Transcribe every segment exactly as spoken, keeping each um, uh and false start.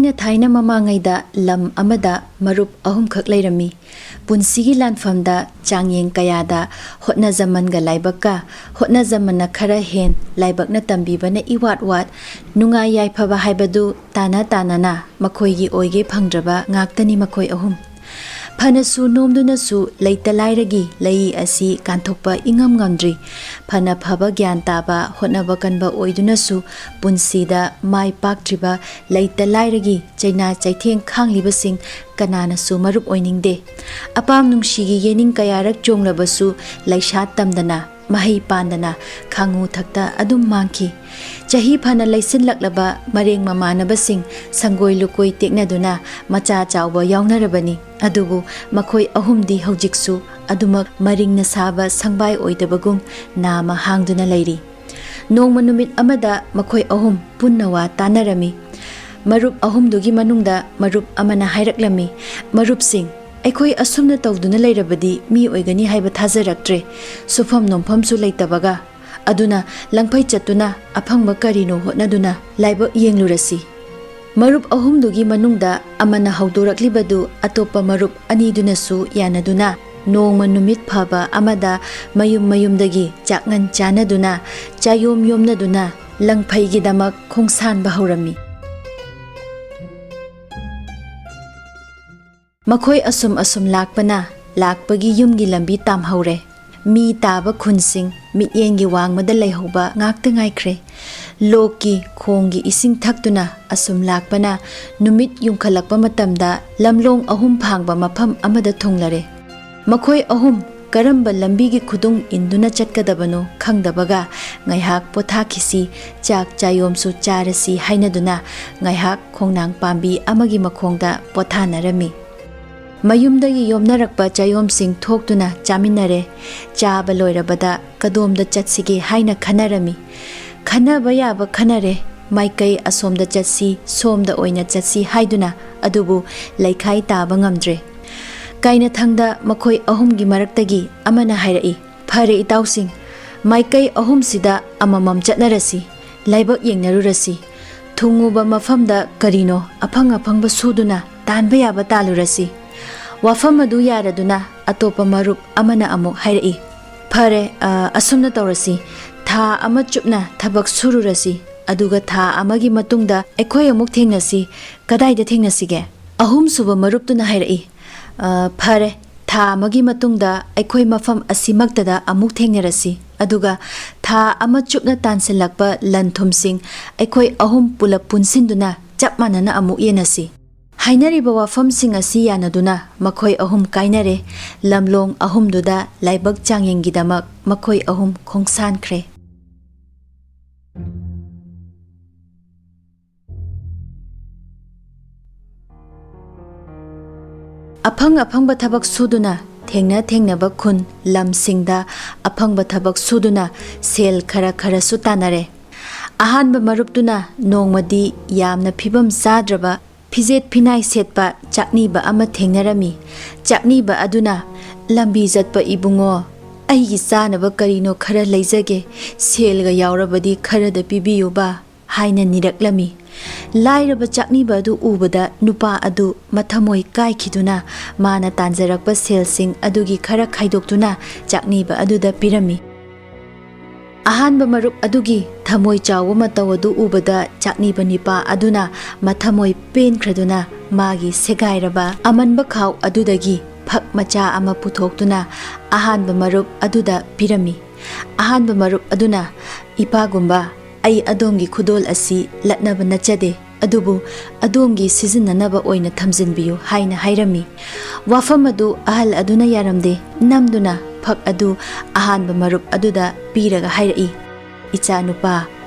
ꯊꯥꯏꯅ ꯊꯥꯏꯅ ꯃꯃꯥꯡꯉꯩꯗ ꯂꯝ ꯑꯃꯗ ꯃꯔꯨꯞ ꯑꯍꯨꯝꯈꯛ ꯂꯩꯔꯝꯃꯤ꯫ ꯄꯨꯟꯁꯤꯒꯤ ꯂꯥꯟꯐꯝꯗ ꯆꯥꯡꯌꯦꯡ ꯀꯌꯥꯗ ꯍꯣꯠꯅꯖꯃꯟꯒ ꯂꯥꯏꯕꯛꯀ, ꯍꯣꯠꯅꯖꯃꯟꯅ ꯈꯔ ꯍꯦꯟ, ꯂꯥꯏꯕꯛꯅ ꯇꯝꯕꯤꯕꯅ ꯏꯋꯥꯠ ꯋꯥꯠ, ꯅꯨꯡꯉꯥꯏ ꯌꯥꯏꯐꯕ ꯍꯥꯏꯕꯗꯨ ꯇꯥꯅ ꯇꯥꯅꯅ ꯃꯈꯣꯏꯒꯤ ꯑꯣꯏꯒꯦ ꯐꯪꯗ꯭ꯔꯕ ꯉꯥꯛꯇꯅꯤ ꯃꯈꯣꯏ ꯑꯍꯨꯝ꯫ ꯐꯅꯁꯨ ꯅꯣꯝꯗꯨꯅꯁꯨ ꯂꯩꯇ ꯂꯥꯏꯔꯒꯤ ꯂꯩ ꯑꯁꯤ ꯀꯥꯟꯊꯣꯛꯄ ꯏꯉꯝ ꯉꯝꯗ꯭ꯔꯤ꯫ ꯐꯅ ꯐꯕ ꯒ꯭ꯌꯥꯟ ꯇꯥꯕ ꯍꯣꯠꯅꯕ ꯀꯟꯕ ꯑꯣꯏꯗꯨꯅꯁꯨ ꯄꯨꯟꯁꯤꯗ ꯃꯥꯏ ꯄꯥꯛꯇ꯭ꯔꯤꯕ ꯂꯩꯇ ꯂꯥꯏꯔꯒꯤ ꯆꯩꯅꯥ ꯆꯩꯊꯦꯡ ꯈꯥꯡꯂꯤꯕꯁꯤꯡ ꯀꯅꯥꯅꯁꯨ ꯃꯔꯨꯞ ꯑꯣꯏꯅꯤꯡꯗꯦ꯫ ꯑꯄꯥꯝ ꯅꯨꯡꯁꯤꯒꯤ ꯌꯦꯅꯤꯡ ꯀꯌꯥꯔꯛ ꯆꯣꯡꯂꯕꯁꯨ ꯂꯩꯁꯥ ꯇꯝꯗꯅ ꯃꯍꯩ ꯄꯥꯟꯗꯅ ꯈꯥꯉꯨ ꯊꯛꯇ ꯑꯗꯨꯝ ꯃꯥꯡꯈꯤ꯫ ꯆꯍꯤ ꯐꯅ ꯂꯩꯁꯤꯜꯂꯛꯂꯕ ꯃꯔꯦꯡ ꯃꯃꯥꯟꯅꯕꯁꯤꯡ ꯁꯪꯒꯣꯏ ꯂꯨꯀꯣꯏ ꯇꯦꯛꯅꯗꯨꯅ ꯃꯆꯥ ꯆꯥꯎꯕ ꯌꯥꯎꯅꯔꯕꯅꯤ꯫ ꯑꯗꯨꯕꯨ ꯃꯈꯣꯏ ꯑꯍꯨꯝꯗꯤ ꯍꯧꯖꯤꯛꯁꯨ ꯑꯗꯨꯃꯛ ꯃꯔꯤꯡꯅ ꯁꯥꯕ ꯁꯪꯕꯥꯏ ꯑꯣꯏꯗꯕꯒꯨꯝ ꯅꯥꯃ ꯍꯥꯡꯗꯨꯅ ꯂꯩꯔꯤ꯫ ꯅꯣꯡꯃ ꯅꯨꯃꯤꯠ ꯑꯃꯗ ꯃꯈꯣꯏ ꯑꯍꯨꯝ ꯄꯨꯟꯅ ꯋꯥ ꯇꯥꯅꯔꯝꯃꯤ꯫ ꯃꯔꯨꯞ ꯑꯍꯨꯝꯗꯨꯒꯤ ꯃꯅꯨꯡꯗ ꯃꯔꯨꯞ ꯑꯃꯅ ꯍꯥꯏꯔꯛꯂꯝꯃꯤ, "ꯃꯔꯨꯞꯁꯤꯡ, ꯑꯩꯈꯣꯏ ꯑꯁꯨꯝꯅ ꯇꯧꯗꯨꯅ ꯂꯩꯔꯕꯗꯤ ꯃꯤ ꯑꯣꯏꯒꯅꯤ ꯍꯥꯏꯕ ꯊꯥꯖꯔꯛꯇ꯭ꯔꯦ꯫ ꯁꯨꯐꯝ ꯅꯣꯝꯐꯝꯁꯨ ꯂꯩꯇꯕꯒ꯫ ꯑꯗꯨꯅ ꯂꯪꯐꯩ ꯆꯠꯇꯨꯅ ꯑꯐꯪꯕ ꯀꯔꯤꯅꯣ ꯍꯣꯠꯅꯗꯨꯅ ꯂꯥꯏꯕꯛ ꯌꯦꯡꯂꯨꯔꯁꯤ꯫" ꯃꯔꯨꯞ ꯑꯍꯨꯝꯗꯨꯒꯤ ꯃꯅꯨꯡꯗ ꯑꯃꯅ ꯍꯧꯗꯣꯔꯛꯂꯤꯕꯗꯨ ꯑꯇꯣꯞꯄ ꯃꯔꯨꯞ ꯑꯅꯤꯗꯨꯅꯁꯨ ꯌꯥꯅꯗꯨꯅ ꯅꯣꯡꯃ ꯅꯨꯃꯤꯠ ꯐꯕ ꯑꯃꯗ ꯃꯌꯨꯝ ꯃꯌꯨꯝꯗꯒꯤ ꯆꯥꯛꯉꯟ ꯆꯥꯅꯗꯨꯅ, ꯆꯥꯌꯣꯝ ꯌꯣꯝꯅꯗꯨꯅ ꯂꯪꯐꯩꯒꯤꯗꯃꯛ ꯈꯣꯡꯁꯥꯟꯕ ꯍꯧꯔꯝꯃꯤ꯫ ꯃꯈꯣꯏ ꯑꯁꯨꯝ ꯑꯁꯨꯝ ꯂꯥꯛꯄꯅ ꯂꯥꯛꯄꯒꯤ ꯌꯨꯝꯒꯤ ꯂꯝꯕꯤ ꯇꯥꯝꯍꯧꯔꯦ꯫ ꯃꯤ ꯇꯥꯕ ꯈꯨꯟꯁꯤꯡ ꯃꯤꯠꯌꯦꯡꯒꯤ ꯋꯥꯡꯃꯗ ꯂꯩꯍꯧꯕ ꯉꯥꯛꯇ ꯉꯥꯏꯈ꯭ꯔꯦ꯫ ꯂꯣꯛꯀꯤ ꯈꯣꯡꯒꯤ ꯏꯁꯤꯡ ꯊꯛꯇꯨꯅ ꯑꯁꯨꯝ ꯂꯥꯛꯄꯅ ꯅꯨꯃꯤꯠ ꯌꯨꯡꯈꯠꯂꯛꯄ ꯃꯇꯝꯗ ꯂꯝꯂꯣꯡ ꯑꯍꯨꯝ ꯐꯥꯡꯕ ꯃꯐꯝ ꯑꯃꯗ ꯊꯨꯡꯂꯔꯦ꯫ ꯃꯈꯣꯏ ꯑꯍꯨꯝ ꯀꯔꯝꯕ ꯂꯝꯕꯤꯒꯤ ꯈꯨꯗꯨꯡ ꯏꯟꯗꯨꯅ ꯆꯠꯀꯗꯕꯅꯣ ꯈꯪꯗꯕꯒ ꯉꯥꯏꯍꯥꯛ ꯄꯣꯊꯥꯈꯤꯁꯤ, ꯆꯥꯛ ꯆꯥꯌꯣꯝꯁꯨ ꯆꯥꯔꯁꯤ ꯍꯥꯏꯅꯗꯨꯅ ꯉꯥꯏꯍꯥꯛ ꯈꯣꯡꯅꯥꯡ ꯄꯥꯝꯕꯤ ꯑꯃꯒꯤ ꯃꯈꯣꯡꯗ ꯄꯣꯊꯥꯅꯔꯝꯃꯤ꯫ ꯃꯌꯨꯝꯗꯒꯤ ꯌꯣꯝꯅꯔꯛꯄ ꯆꯥꯌꯣꯝꯁꯤꯡ ꯊꯣꯛꯇꯨꯅ ꯆꯥꯃꯤꯟꯅꯔꯦ꯫ ꯆꯥꯕ ꯂꯣꯏꯔꯕꯗ ꯀꯗꯣꯝꯗ ꯆꯠꯁꯤꯒꯦ ꯍꯥꯏꯅ ꯈꯟꯅꯔꯝꯃꯤ꯫ ꯈꯟꯅꯕ ꯌꯥꯕ ꯈꯟꯅꯔꯦ꯫ ꯃꯥꯏꯀꯩ ꯑꯁꯣꯝꯗ ꯆꯠꯁꯤ, ꯁꯣꯝꯗ ꯑꯣꯏꯅ ꯆꯠꯁꯤ ꯍꯥꯏꯗꯨꯅ, ꯑꯗꯨꯕꯨ ꯂꯩꯈꯥꯏ ꯇꯥꯕ ꯉꯝꯗ꯭ꯔꯦ꯫ ꯀꯥꯏꯅꯊꯪꯗ ꯃꯈꯣꯏ ꯑꯍꯨꯝꯒꯤ ꯃꯔꯛꯇꯒꯤ ꯑꯃꯅ ꯍꯥꯏꯔꯛꯏ, "ꯐꯔꯦ ꯏꯇꯥꯎꯁꯤꯡ, ꯃꯥꯏꯀꯩ ꯑꯍꯨꯝꯁꯤꯗ ꯑꯃꯃꯝ ꯆꯠꯅꯔꯁꯤ, ꯂꯥꯏꯕꯛ ꯌꯦꯡꯅꯔꯨꯔꯁꯤ꯫ ꯊꯨꯡꯉꯨꯕ ꯃꯐꯝꯗ ꯀꯔꯤꯅꯣ ꯑꯐꯪ ꯑꯐꯪꯕ ꯁꯨꯗꯨꯅ ꯇꯥꯟꯕ ꯌꯥꯕ ꯇꯥꯜꯂꯨꯔꯁꯤ꯫ ꯋꯥꯐꯝ ꯑꯗꯨ ꯌꯥꯔꯗꯨꯅ ꯑꯇꯣꯞꯄ ꯃꯔꯨꯞ ꯑꯃꯅ ꯑꯃꯨꯛ ꯍꯥꯏꯔꯛꯏ, "ꯐꯔꯦ, ꯑ, ꯑꯁꯨꯝꯅ ꯇꯧꯔꯁꯤ꯫ ꯊꯥ ꯑꯃ ꯆꯨꯞꯅ ꯊꯕꯛ ꯁꯨꯔꯨꯔꯁꯤ, ꯑꯗꯨꯒ ꯊꯥ ꯑꯃꯒꯤ ꯃꯇꯨꯡꯗ ꯑꯩꯈꯣꯏ ꯑꯃꯨꯛ ꯊꯦꯡꯅꯁꯤ꯫ ꯀꯗꯥꯏꯗ ꯊꯦꯡꯅꯁꯤꯒꯦ?" ꯑꯍꯨꯝꯁꯨꯕ ꯃꯔꯨꯞꯇꯨꯅ ꯍꯥꯏꯔꯛꯏ, "ꯑ, ꯐꯔꯦ, ꯊꯥ ꯑꯃꯒꯤ ꯃꯇꯨꯡꯗ ꯑꯩꯈꯣꯏ ꯃꯐꯝ ꯑꯁꯤꯃꯛꯇꯗ ꯑꯃꯨꯛ ꯊꯦꯡꯅꯔꯁꯤ, ꯑꯗꯨꯒ ꯊꯥ ꯑꯃ ꯆꯨꯞꯅ ꯇꯥꯟꯁꯤꯜꯂꯛꯄ ꯂꯟ ꯊꯨꯝꯁꯤꯡ ꯑꯩꯈꯣꯏ ꯑꯍꯨꯝ ꯄꯨꯂꯞ ꯄꯨꯟꯁꯤꯟꯗꯨꯅ ꯆꯞ ꯃꯥꯟꯅꯅ ꯑꯃꯨꯛ ꯌꯦꯟꯅꯁꯤ꯫" ꯍꯥꯏꯅꯔꯤꯕ ꯋꯥꯐꯝꯁꯤꯡ ꯑꯁꯤ ꯌꯥꯅꯗꯨꯅ ꯃꯈꯣꯏ ꯑꯍꯨꯝ ꯀꯥꯏꯅꯔꯦ꯫ ꯂꯝꯂꯣꯡ ꯑꯍꯨꯝꯗꯨꯗ ꯂꯥꯏꯕꯛ ꯆꯥꯡꯌꯦꯡꯒꯤꯗꯃꯛ ꯃꯈꯣꯏ ꯑꯍꯨꯝ ꯈꯣꯡꯁꯥꯟꯈ꯭ꯔꯦ꯫ ꯑꯐꯪ ꯑꯐꯪꯕ ꯊꯕꯛ ꯁꯨꯗꯨꯅ, ꯊꯦꯡꯅ ꯊꯦꯡꯅꯕ ꯈꯨꯟ ꯂꯝꯁꯤꯡꯗ ꯑꯐꯪꯕ ꯊꯕꯛ ꯁꯨꯗꯨꯅ ꯁꯦꯜ ꯈꯔ ꯈꯔꯁꯨ ꯇꯥꯟꯅꯔꯦ꯫ ꯑꯍꯥꯟꯕ ꯃꯔꯨꯞꯇꯨꯅ ꯅꯣꯡꯃꯗꯤ ꯌꯥꯝꯅ ꯐꯤꯕꯝ ꯆꯥꯗ꯭ꯔꯕ ꯐꯤꯖꯦꯠ ꯐꯤꯅꯥꯏ ꯁꯦꯠꯄ ꯆꯥꯛꯅꯤꯕ ꯑꯃ ꯊꯦꯡꯅꯔꯝꯃꯤ꯫ ꯆꯥꯛꯅꯤꯕ ꯑꯗꯨꯅ, "ꯂꯝꯕꯤ ꯆꯠꯄ ꯏꯕꯨꯡꯉꯣ, ꯑꯩꯒꯤ ꯆꯥꯅꯕ ꯀꯔꯤꯅꯣ ꯈꯔ ꯂꯩꯖꯒꯦ, ꯁꯦꯜꯒ ꯌꯥꯎꯔꯕꯗꯤ ꯈꯔꯗ ꯄꯤꯕꯤꯌꯨꯕ" ꯍꯥꯏꯅ ꯅꯤꯔꯛꯂꯝꯃꯤ꯫ ꯂꯥꯏꯔꯕ ꯆꯥꯛꯅꯤꯕ ꯑꯗꯨ ꯎꯕꯗ ꯅꯨꯄꯥ ꯑꯗꯨ ꯃꯊꯃꯣꯏ ꯀꯥꯏꯈꯤꯗꯨꯅ ꯃꯥꯅ ꯇꯥꯟꯖꯔꯛꯄ ꯁꯦꯜꯁꯤꯡ ꯑꯗꯨꯒꯤ ꯈꯔ ꯈꯥꯏꯗꯣꯛꯇꯨꯅ ꯆꯥꯛꯅꯤꯕ ꯑꯗꯨꯗ ꯄꯤꯔꯝꯃꯤ꯫ ꯑꯍꯥꯟꯕ ꯃꯔꯨꯞ ꯑꯗꯨꯒꯤ ꯊꯃꯣꯏ ꯆꯥꯎꯕ ꯃꯇꯧ ꯑꯗꯨ ꯎꯕꯗ ꯆꯥꯛꯅꯤꯕ ꯅꯤꯄꯥ ꯑꯗꯨꯅ ꯃꯊꯃꯣꯏ ꯄꯦꯟꯈ꯭ꯔꯗꯨꯅ ꯃꯥꯒꯤ ꯁꯦꯒꯥꯏꯔꯕ ꯑꯃꯟꯕ ꯈꯥꯎ ꯑꯗꯨꯗꯒꯤ ꯐꯛ ꯃꯆꯥ ꯑꯃ ꯄꯨꯊꯣꯛꯇꯨꯅ ꯑꯍꯥꯟꯕ ꯃꯔꯨꯞ ꯑꯗꯨꯗ ꯄꯤꯔꯝꯃꯤ꯫ ꯑꯍꯥꯟꯕ ꯃꯔꯨꯞ ꯑꯗꯨꯅ, "ꯏꯄꯥꯒꯨꯝꯕ, ꯑꯩ ꯑꯗꯣꯝꯒꯤ ꯈꯨꯗꯣꯜ ꯑꯁꯤ ꯂꯠꯅꯕ ꯅꯠꯆꯗꯦ, ꯑꯗꯨꯕꯨ ꯑꯗꯣꯝꯒꯤ ꯁꯤꯖꯤꯟꯅꯅꯕ ꯑꯣꯏꯅ ꯊꯝꯖꯤꯟꯕꯤꯌꯨ" ꯍꯥꯏꯅ ꯍꯥꯏꯔꯝꯃꯤ꯫ ꯋꯥꯐꯝ ꯑꯗꯨ ꯑꯍꯜ ꯑꯗꯨꯅ ꯌꯥꯔꯝꯗꯦ꯫ ꯅꯝꯗꯨꯅ ꯐꯛ ꯑꯗꯨ ꯑꯍꯥꯟꯕ ꯃꯔꯨꯞ ꯑꯗꯨꯗ ꯄꯤꯔꯒ ꯍꯥꯏꯔꯛꯏ, "ꯏꯆꯥꯅꯨꯄꯥ,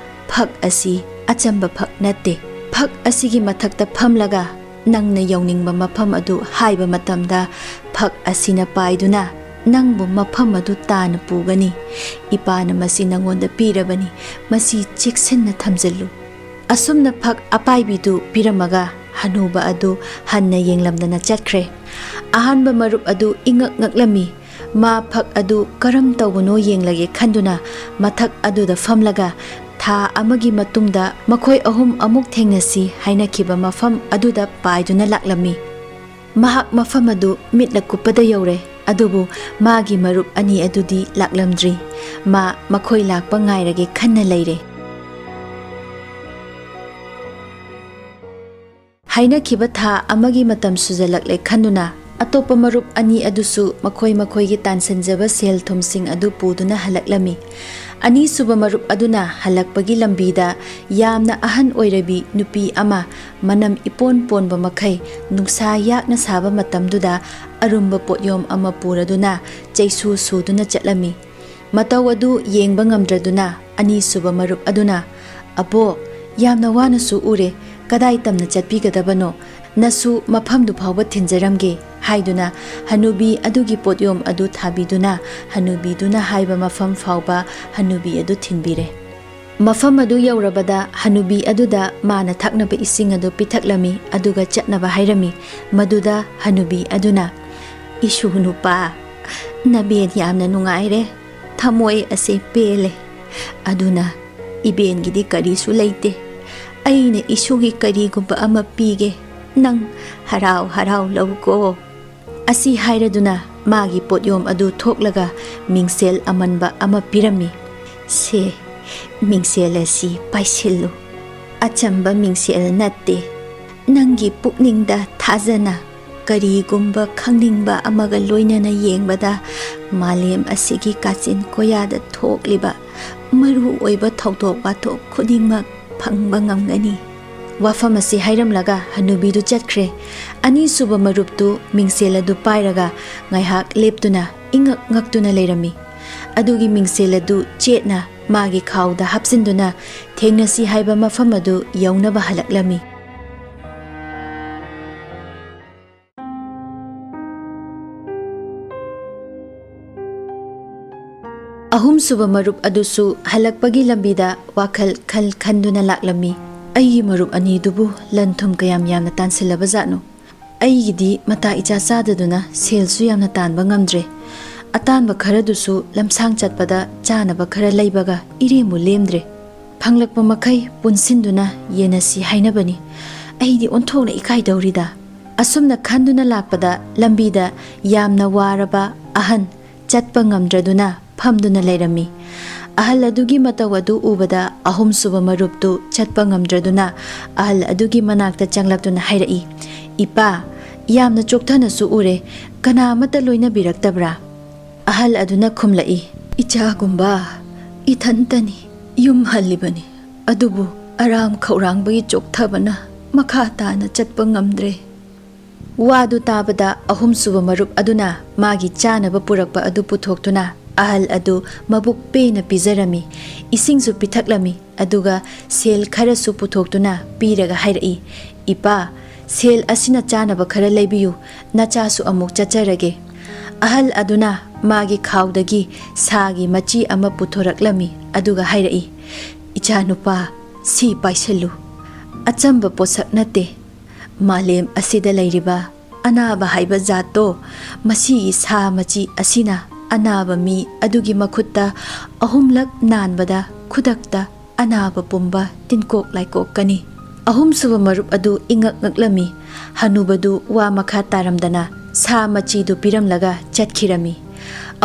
ꯐꯛ ꯑꯁꯤ ꯑꯆꯝꯕ ꯐꯛ ꯅꯠꯇꯦ꯫ ꯐꯛ ꯑꯁꯤꯒꯤ ꯃꯊꯛꯇ ꯐꯝꯂꯒ ꯅꯪꯅ ꯌꯧꯅꯤꯡꯕ ꯃꯐꯝ ꯑꯗꯨ ꯍꯥꯏꯕ ꯃꯇꯝꯗ ꯐꯛ ꯑꯁꯤꯅ ꯄꯥꯏꯗꯨꯅ ꯅꯪꯕꯨ ꯃꯐꯝ ꯑꯗꯨ ꯇꯥꯅ ꯄꯨꯒꯅꯤ꯫ ꯏꯄꯥꯅ ꯃꯁꯤ ꯅꯪꯉꯣꯟꯗ ꯄꯤꯔꯕꯅꯤ꯫ ꯃꯁꯤ ꯆꯦꯛꯁꯤꯟꯅ ꯊꯝꯖꯤꯜꯂꯨ꯫" ꯑꯁꯨꯝꯅ ꯐꯛ ꯑꯄꯥꯏꯕꯤꯗꯨ ꯄꯤꯔꯝꯃꯒ ꯍꯅꯨꯕ ꯑꯗꯨ ꯍꯟꯅ ꯌꯦꯡꯂꯝꯗꯅ ꯆꯠꯈ꯭ꯔꯦ꯫ ꯑꯍꯥꯟꯕ ꯃꯔꯨꯞ ꯑꯗꯨ ꯏꯉꯛ ꯉꯛꯂꯝꯃꯤ꯫ ꯃꯥ ꯐꯛ ꯑꯗꯨ ꯀꯔꯝ ꯇꯧꯕꯅꯣ ꯌꯦꯡꯂꯒꯦ ꯈꯟꯗꯨꯅ ꯃꯊꯛ ꯑꯗꯨꯗ ꯐꯝꯂꯒ ꯊꯥ ꯑꯃꯒꯤ ꯃꯇꯨꯡꯗ ꯃꯈꯣꯏ ꯑꯍꯨꯝ ꯑꯃꯨꯛ ꯊꯦꯡꯅꯁꯤ ꯍꯥꯏꯅꯈꯤꯕ ꯃꯐꯝ ꯑꯗꯨꯗ ꯄꯥꯏꯗꯨꯅ ꯂꯥꯛꯂꯝꯃꯤ꯫ ꯃꯍꯥꯛ ꯃꯐꯝ ꯑꯗꯨ ꯃꯤꯠꯅ ꯀꯨꯞꯄꯗ ꯌꯧꯔꯦ, ꯑꯗꯨꯕꯨ ꯃꯥꯒꯤ ꯃꯔꯨꯞ ꯑꯅꯤ ꯑꯗꯨꯗꯤ ꯂꯥꯛꯂꯝꯗ꯭ꯔꯤ꯫ ꯃꯥ ꯃꯈꯣꯏ ꯂꯥꯛꯄ ꯉꯥꯏꯔꯒꯦ ꯈꯟꯅ ꯂꯩꯔꯦ꯫ ꯍꯥꯏꯅꯈꯤꯕ ꯊꯥ ꯑꯃꯒꯤ ꯃꯇꯝ ꯁꯨꯖꯜꯂꯛꯂꯦ ꯈꯟꯗꯨꯅ, ꯑꯇꯣꯞꯄ ꯃꯔꯨꯞ ꯑꯅꯤ ꯑꯗꯨꯁꯨ ꯃꯈꯣꯏ ꯃꯈꯣꯏꯒꯤ ꯇꯥꯟꯁꯤꯟꯖꯕ ꯁꯦꯜ ꯊꯨꯝꯁꯤꯡ ꯑꯗꯨ ꯄꯨꯗꯨꯅ ꯍꯜꯂꯛꯂꯝꯃꯤ꯫ ꯑꯅꯤꯁꯨꯕ ꯃꯔꯨꯞ ꯑꯗꯨꯅ ꯍꯜꯂꯛꯄꯒꯤ ꯂꯝꯕꯤꯗ ꯌꯥꯝꯅ ꯑꯍꯟ ꯑꯣꯏꯔꯕꯤ ꯅꯨꯄꯤ ꯑꯃ, ꯃꯅꯝ ꯏꯄꯣꯟ ꯄꯣꯟꯕ ꯃꯈꯩ, ꯅꯨꯡꯁꯥ ꯌꯥꯛꯅ ꯁꯥꯕ ꯃꯇꯝꯗꯨꯗ ꯑꯔꯨꯝꯕ ꯄꯣꯠꯌꯣꯝ ꯑꯃ ꯄꯨꯔꯗꯨꯅ ꯆꯩꯁꯨ ꯁꯨꯗꯨꯅ ꯆꯠꯂꯝꯃꯤ꯫ ꯃꯇꯧ ꯑꯗꯨ ꯌꯦꯡꯕ ꯉꯝꯗ꯭ꯔꯗꯨꯅ ꯑꯅꯤꯁꯨꯕ ꯃꯔꯨꯞ ꯑꯗꯨꯅ, "ꯑꯕꯣ, ꯌꯥꯝꯅ ꯋꯥꯅꯁꯨ ꯎꯔꯦ, ꯀꯗꯥꯏ ꯇꯝꯅ ꯆꯠꯄꯤꯒꯗꯕꯅꯣ? ꯅꯁꯨ ꯃꯐꯝꯗꯨ ꯐꯥꯎꯕ ꯊꯤꯟꯖꯔꯝꯒꯦ" ꯍꯥꯏꯗꯨꯅ ꯍꯅꯨꯕꯤ ꯑꯗꯨꯒꯤ ꯄꯣꯠꯌꯣꯝ ꯑꯗꯨ ꯊꯥꯕꯤꯗꯨꯅ ꯍꯅꯨꯕꯤꯗꯨꯅ ꯍꯥꯏꯕ ꯃꯐꯝ ꯐꯥꯎꯕ ꯍꯅꯨꯕꯤ ꯑꯗꯨ ꯊꯤꯟꯕꯤꯔꯦ꯫ ꯃꯐꯝ ꯑꯗꯨ ꯌꯧꯔꯕꯗ ꯍꯅꯨꯕꯤ ꯑꯗꯨꯗ ꯃꯥꯅ ꯊꯛꯅꯕ ꯏꯁꯤꯡ ꯑꯗꯨ ꯄꯤꯊꯛꯂꯝꯃꯤ, ꯑꯗꯨꯒ ꯆꯠꯅꯕ ꯍꯥꯏꯔꯝꯃꯤ꯫ ꯃꯗꯨꯗ ꯍꯅꯨꯕꯤ ꯑꯗꯨꯅ, "ꯏꯁꯨ ꯅꯨꯄꯥ, ꯅꯕꯦꯟ ꯌꯥꯝꯅ ꯅꯨꯡꯉꯥꯏꯔꯦ, ꯊꯃꯣꯏ ꯑꯁꯦ ꯄꯦꯜꯂꯦ꯫ ꯑꯗꯨꯅ ꯏꯕꯦꯟꯒꯤꯗꯤ ꯀꯔꯤꯁꯨ ꯂꯩꯇꯦ꯫ ꯑꯩꯅ ꯏꯁꯨꯒꯤ ꯀꯔꯤꯒꯨꯝꯕ ꯑꯃ ꯄꯤꯒꯦ, ꯅꯪ ꯍꯔꯥꯎ ꯍꯔꯥꯎ ꯂꯧꯀꯣ"꯫ ꯑꯁꯤ ꯍꯥꯏꯔꯗꯨꯅ ꯃꯥꯒꯤ ꯄꯣꯠꯌꯣꯝ ꯑꯗꯨ ꯊꯣꯛꯂꯒ ꯃꯤꯡꯁꯦꯜ ꯑꯃꯟꯕ ꯑꯃ ꯄꯤꯔꯝꯃꯤ꯫ "ꯁꯦ, ꯃꯤꯡꯁꯦꯜ ꯑꯁꯤ ꯄꯥꯏꯁꯤꯜꯂꯨ꯫ ꯑꯆꯝꯕ ꯃꯤꯡꯁꯦꯜ ꯅꯠꯇꯦ꯫ ꯅꯪꯒꯤ ꯄꯨꯛꯅꯤꯡꯗ ꯊꯥꯖꯅ ꯀꯔꯤꯒꯨꯝꯕ ꯈꯪꯅꯤꯡꯕ ꯑꯃꯒ ꯂꯣꯏꯅꯅ ꯌꯦꯡꯕꯗ ꯃꯥꯂꯦꯝ ꯑꯁꯤꯒꯤ ꯀꯥꯆꯤꯟ ꯀꯣꯌꯥꯗ ꯊꯣꯛꯂꯤꯕ ꯃꯔꯨ ꯑꯣꯏꯕ ꯊꯧꯗꯣꯛ ꯋꯥꯊꯣꯛ ꯈꯨꯗꯤꯡꯃꯛ ꯐꯪꯕ ꯉꯝꯒꯅꯤ"꯫ ꯋꯥꯐꯝ ꯑꯁꯤ ꯍꯥꯏꯔꯝꯂꯒ ꯍꯅꯨꯕꯤꯗꯨ ꯆꯠꯈ꯭ꯔꯦ꯫ ꯑꯅꯤꯁꯨꯕ ꯃꯔꯨꯞꯇꯨ ꯃꯤꯡꯁꯦꯜ ꯑꯗꯨ ꯄꯥꯏꯔꯒ ꯉꯥꯏꯍꯥꯛ ꯂꯦꯞꯇꯨꯅ ꯏꯉꯛ ꯉꯛꯇꯨꯅ ꯂꯩꯔꯝꯃꯤ꯫ ꯑꯗꯨꯒꯤ ꯃꯤꯡꯁꯦꯜ ꯑꯗꯨ ꯆꯦꯠꯅ ꯃꯥꯒꯤ ꯈꯥꯎꯗ ꯍꯥꯞꯆꯤꯟꯗꯨꯅ ꯊꯦꯡꯅꯁꯤ ꯍꯥꯏꯕ ꯃꯐꯝ ꯑꯗꯨ ꯌꯧꯅꯕ ꯍꯜꯂꯛꯂꯝꯃꯤ꯫ ꯑꯍꯨꯝꯁꯨꯕ ꯃꯔꯨꯞ ꯑꯗꯨꯁꯨ ꯍꯜꯂꯛꯄꯒꯤ ꯂꯝꯕꯤꯗ ꯋꯥꯈꯜ ꯈꯜ ꯈꯟꯗꯨꯅ ꯂꯥꯛꯂꯝꯃꯤ꯫ "ꯑꯩꯒꯤ ꯃꯔꯨꯞ ꯑꯅꯤꯗꯨꯕꯨ ꯂꯟ ꯊꯨꯝ ꯀꯌꯥꯝ ꯌꯥꯝꯅ ꯇꯥꯟꯁꯤꯜꯂꯕ ꯖꯥꯠꯅꯣ? ꯑꯩꯒꯤꯗꯤ ꯃꯇꯥ ꯏꯆꯥ ꯆꯥꯗꯗꯨꯅ ꯁꯦꯜꯁꯨ ꯌꯥꯝꯅ ꯇꯥꯟꯕ ꯉꯝꯗ꯭ꯔꯦ꯫ ꯑꯇꯥꯟꯕ ꯈꯔꯗꯨꯁꯨ ꯂꯝꯁꯥꯡ ꯆꯠꯄꯗ ꯆꯥꯅꯕ ꯈꯔ ꯂꯩꯕꯒ ꯏꯔꯦꯝꯕꯨ ꯂꯦꯝꯗ꯭ꯔꯦ꯫ ꯈꯪꯂꯛꯄ ꯃꯈꯩ ꯄꯨꯟꯁꯤꯟꯗꯨꯅ ꯌꯦꯟꯅꯁꯤ ꯍꯥꯏꯅꯕꯅꯤ꯫ ꯑꯩꯗꯤ ꯑꯣꯟꯊꯣꯛꯅ ꯏꯀꯥꯏꯗꯧꯔꯤꯗ꯫ ꯑꯁꯨꯝꯅ ꯈꯟꯗꯨꯅ ꯂꯥꯛꯄꯗ ꯂꯝꯕꯤꯗ ꯌꯥꯝꯅ ꯋꯥꯔꯕ ꯑꯍꯟ ꯆꯠꯄ ꯉꯝꯗ꯭ꯔꯗꯨꯅ ꯐꯝꯗꯨꯅ ꯂꯩꯔꯝꯃꯤ꯫ ꯑꯍꯜ ꯑꯗꯨꯒꯤ ꯃꯇꯧ ꯑꯗꯨ ꯎꯕꯗ ꯑꯍꯨꯝꯁꯨꯕ ꯃꯔꯨꯞꯇꯨ ꯆꯠꯄ ꯉꯝꯗ꯭ꯔꯗꯨꯅ ꯑꯍꯜ ꯑꯗꯨꯒꯤ ꯃꯅꯥꯛꯇ ꯆꯪꯂꯛꯇꯨꯅ ꯍꯥꯏꯔꯛꯏ, "ꯏꯄꯥ, ꯌꯥꯝꯅ ꯆꯣꯛꯊꯅꯁꯨ ꯎꯔꯦ, ꯀꯅꯥ ꯑꯃꯠꯇ ꯂꯣꯏꯅꯕꯤꯔꯛꯇꯕ꯭ꯔꯥ?" ꯑꯍꯜ ꯑꯗꯨꯅ ꯈꯨꯝꯂꯛꯏ, "ꯏꯆꯥꯒꯨꯝꯕ, ꯏꯊꯟꯇꯅꯤ, ꯌꯨꯝ ꯍꯜꯂꯤꯕꯅꯤ꯫ ꯑꯗꯨꯕꯨ ꯑꯔꯥꯝ ꯈꯧꯔꯥꯡꯕꯒꯤ ꯆꯣꯛꯊꯕꯅ ꯃꯈꯥ ꯇꯥꯅ ꯆꯠꯄ ꯉꯝꯗ꯭ꯔꯦ꯫" ꯋꯥꯗꯨ ꯇꯥꯕꯗ ꯑꯍꯨꯝꯁꯨꯕ ꯃꯔꯨꯞ ꯑꯗꯨꯅ ꯃꯥꯒꯤ ꯆꯥꯅꯕ ꯄꯨꯔꯛꯄ ꯑꯗꯨ ꯄꯨꯊꯣꯛꯇꯨꯅ ꯑꯍꯜ ꯑꯗꯨ ꯃꯕꯨꯛ ꯄꯦꯟꯅ ꯄꯤꯖꯔꯝꯃꯤ, ꯏꯁꯤꯡꯁꯨ ꯄꯤꯊꯛꯂꯝꯃꯤ, ꯑꯗꯨꯒ ꯁꯦꯜ ꯈꯔꯁꯨ ꯄꯨꯊꯣꯛꯇꯨꯅ ꯄꯤꯔꯒ ꯍꯥꯏꯔꯛꯏ, "ꯏꯄꯥ, ꯁꯦꯜ ꯑꯁꯤꯅ ꯆꯥꯅꯕ ꯈꯔ ꯂꯩꯕꯤꯌꯨ, ꯅꯆꯥꯁꯨ ꯑꯃꯨꯛ ꯆꯠꯆꯔꯒꯦ꯫" ꯑꯍꯜ ꯑꯗꯨꯅ ꯃꯥꯒꯤ ꯈꯥꯎꯗꯒꯤ ꯁꯥꯒꯤ ꯃꯆꯤ ꯑꯃ ꯄꯨꯊꯣꯔꯛꯂꯝꯃꯤ, ꯑꯗꯨꯒ ꯍꯥꯏꯔꯛꯏ, "ꯏꯆꯥꯅꯨꯄꯥ, ꯁꯤ ꯄꯥꯏꯁꯜꯂꯨ꯫ ꯑꯆꯝꯕ ꯄꯣꯠꯁꯛ ꯅꯠꯇꯦ꯫ ꯃꯥꯂꯦꯝ ꯑꯁꯤꯗ ꯂꯩꯔꯤꯕ ꯑꯅꯥꯕ ꯍꯥꯏꯕ ꯖꯥꯠꯇꯣ, ꯃꯁꯤꯒꯤ ꯁꯥ ꯃꯆꯤ ꯑꯁꯤꯅ ꯑꯅꯥꯕ ꯃꯤ ꯑꯗꯨꯒꯤ ꯃꯈꯨꯠꯇ ꯑꯍꯨꯝꯂꯛ ꯅꯥꯟꯕꯗ ꯈꯨꯗꯛꯇ ꯑꯅꯥꯕ ꯄꯨꯝꯕ ꯇꯤꯟꯀꯣꯛ ꯂꯥꯏꯀꯣꯛꯀꯅꯤ꯫" ꯑꯍꯨꯝꯁꯨꯕ ꯃꯔꯨꯞ ꯑꯗꯨ ꯏꯉꯛ ꯉꯛꯂꯝꯃꯤ꯫ ꯍꯅꯨꯕꯗꯨ ꯋꯥ ꯃꯈꯥ ꯇꯥꯔꯝꯗꯅ ꯁꯥ ꯃꯆꯤꯗꯨ ꯄꯤꯔꯝꯂꯒ ꯆꯠꯈꯤꯔꯝꯃꯤ꯫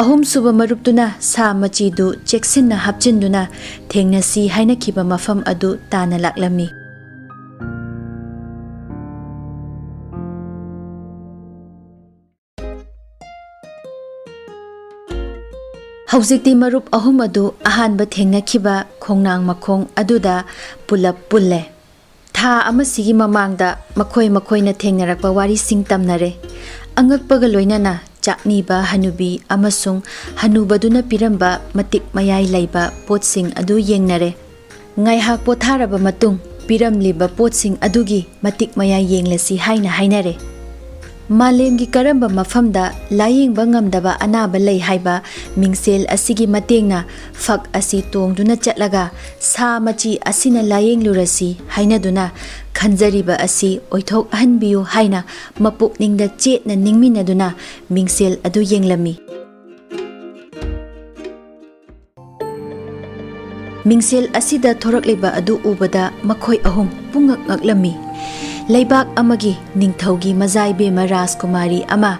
ꯑꯍꯨꯝꯁꯨꯕ ꯃꯔꯨꯞꯇꯨꯅ ꯁꯥ ꯃꯆꯤꯗꯨ ꯆꯦꯛꯁꯤꯟꯅ ꯍꯥꯞꯆꯤꯟꯗꯨꯅ ꯊꯦꯡꯅꯁꯤ ꯍꯥꯏꯅꯈꯤꯕ ꯃꯐꯝ ꯑꯗꯨ ꯇꯥꯅ ꯂꯥꯛꯂꯝꯃꯤ꯫ ꯍꯧꯖꯤꯛꯇꯤ ꯃꯔꯨꯞ ꯑꯍꯨꯝ ꯑꯗꯨ ꯑꯍꯥꯟꯕ ꯊꯦꯡꯅꯈꯤꯕ ꯈꯣꯡꯅꯥꯡ ꯃꯈꯣꯡ ꯑꯗꯨꯗ ꯄꯨꯂꯞ ꯄꯨꯜꯂꯦ꯫ ꯊꯥ ꯑꯃꯁꯤꯒꯤ ꯃꯃꯥꯡꯗ ꯃꯈꯣꯏ ꯃꯈꯣꯏꯅ ꯊꯦꯡꯅꯔꯛꯄ ꯋꯥꯔꯤꯁꯤꯡ ꯇꯝꯅꯔꯦ꯫ ꯑꯉꯛꯄꯒ ꯂꯣꯏꯅꯅ ꯆꯥꯛꯅꯤꯕ ꯍꯅꯨꯕꯤ ꯑꯃꯁꯨꯡ ꯍꯅꯨꯕꯗꯨꯅ ꯄꯤꯔꯝꯕ ꯃꯇꯤꯛ ꯃꯌꯥꯏ ꯂꯩꯕ ꯄꯣꯠꯁꯤꯡ ꯑꯗꯨ ꯌꯦꯡꯅꯔꯦ꯫ ꯉꯥꯏꯍꯥꯛ ꯄꯣꯊꯥꯔꯕ ꯃꯇꯨꯡ, ꯄꯤꯔꯝꯂꯤꯕ ꯄꯣꯠꯁꯤꯡ ꯑꯗꯨꯒꯤ ꯃꯇꯤꯛ ꯃꯌꯥꯏ ꯌꯦꯡꯂꯁꯤ ꯍꯥꯏꯅ ꯍꯥꯏꯅꯔꯦ꯫ ꯃꯥꯂꯦꯝꯒꯤ ꯀꯔꯝꯕ ꯃꯐꯝꯗ ꯂꯥꯌꯦꯡꯕ ꯉꯝꯗꯕ ꯑꯅꯥꯕ ꯂꯩ ꯍꯥꯏꯕ ꯃꯤꯡꯁꯦꯜ ꯑꯁꯤꯒꯤ ꯃꯇꯦꯡꯅ ꯐꯛ ꯑꯁꯤ ꯇꯣꯡꯗꯨꯅ ꯆꯠꯂꯒ ꯁꯥ ꯃꯆꯤ ꯑꯁꯤꯅ ꯂꯥꯌꯦꯡꯂꯨꯔꯁꯤ ꯍꯥꯏꯅꯗꯨꯅ ꯈꯟꯖꯔꯤꯕ ꯑꯁꯤ ꯑꯣꯏꯊꯣꯛꯍꯟꯕꯤꯌꯨ ꯍꯥꯏꯅ ꯃꯄꯨꯛꯅꯤꯡꯗ ꯆꯦꯠꯅ ꯅꯤꯡꯃꯤꯟꯅꯗꯨꯅ ꯃꯤꯡꯁꯦꯜ ꯑꯗꯨ ꯌꯦꯡꯂꯝꯃꯤ꯫ ꯃꯤꯡꯁꯦꯜ ꯑꯁꯤꯗ ꯊꯣꯔꯛꯂꯤꯕ ꯑꯗꯨ ꯎꯕꯗ ꯃꯈꯣꯏ ꯑꯍꯨꯝ ꯄꯨꯡꯉꯛ ꯉꯛꯂꯝꯃꯤ꯫ ꯂꯩꯕꯥꯛ ꯑꯃꯒꯤ ꯅꯤꯡꯊꯧꯒꯤ ꯃꯖꯥꯏꯕꯦꯝꯃ ꯔꯥꯖꯀꯨꯃꯥꯔꯤ ꯑꯃ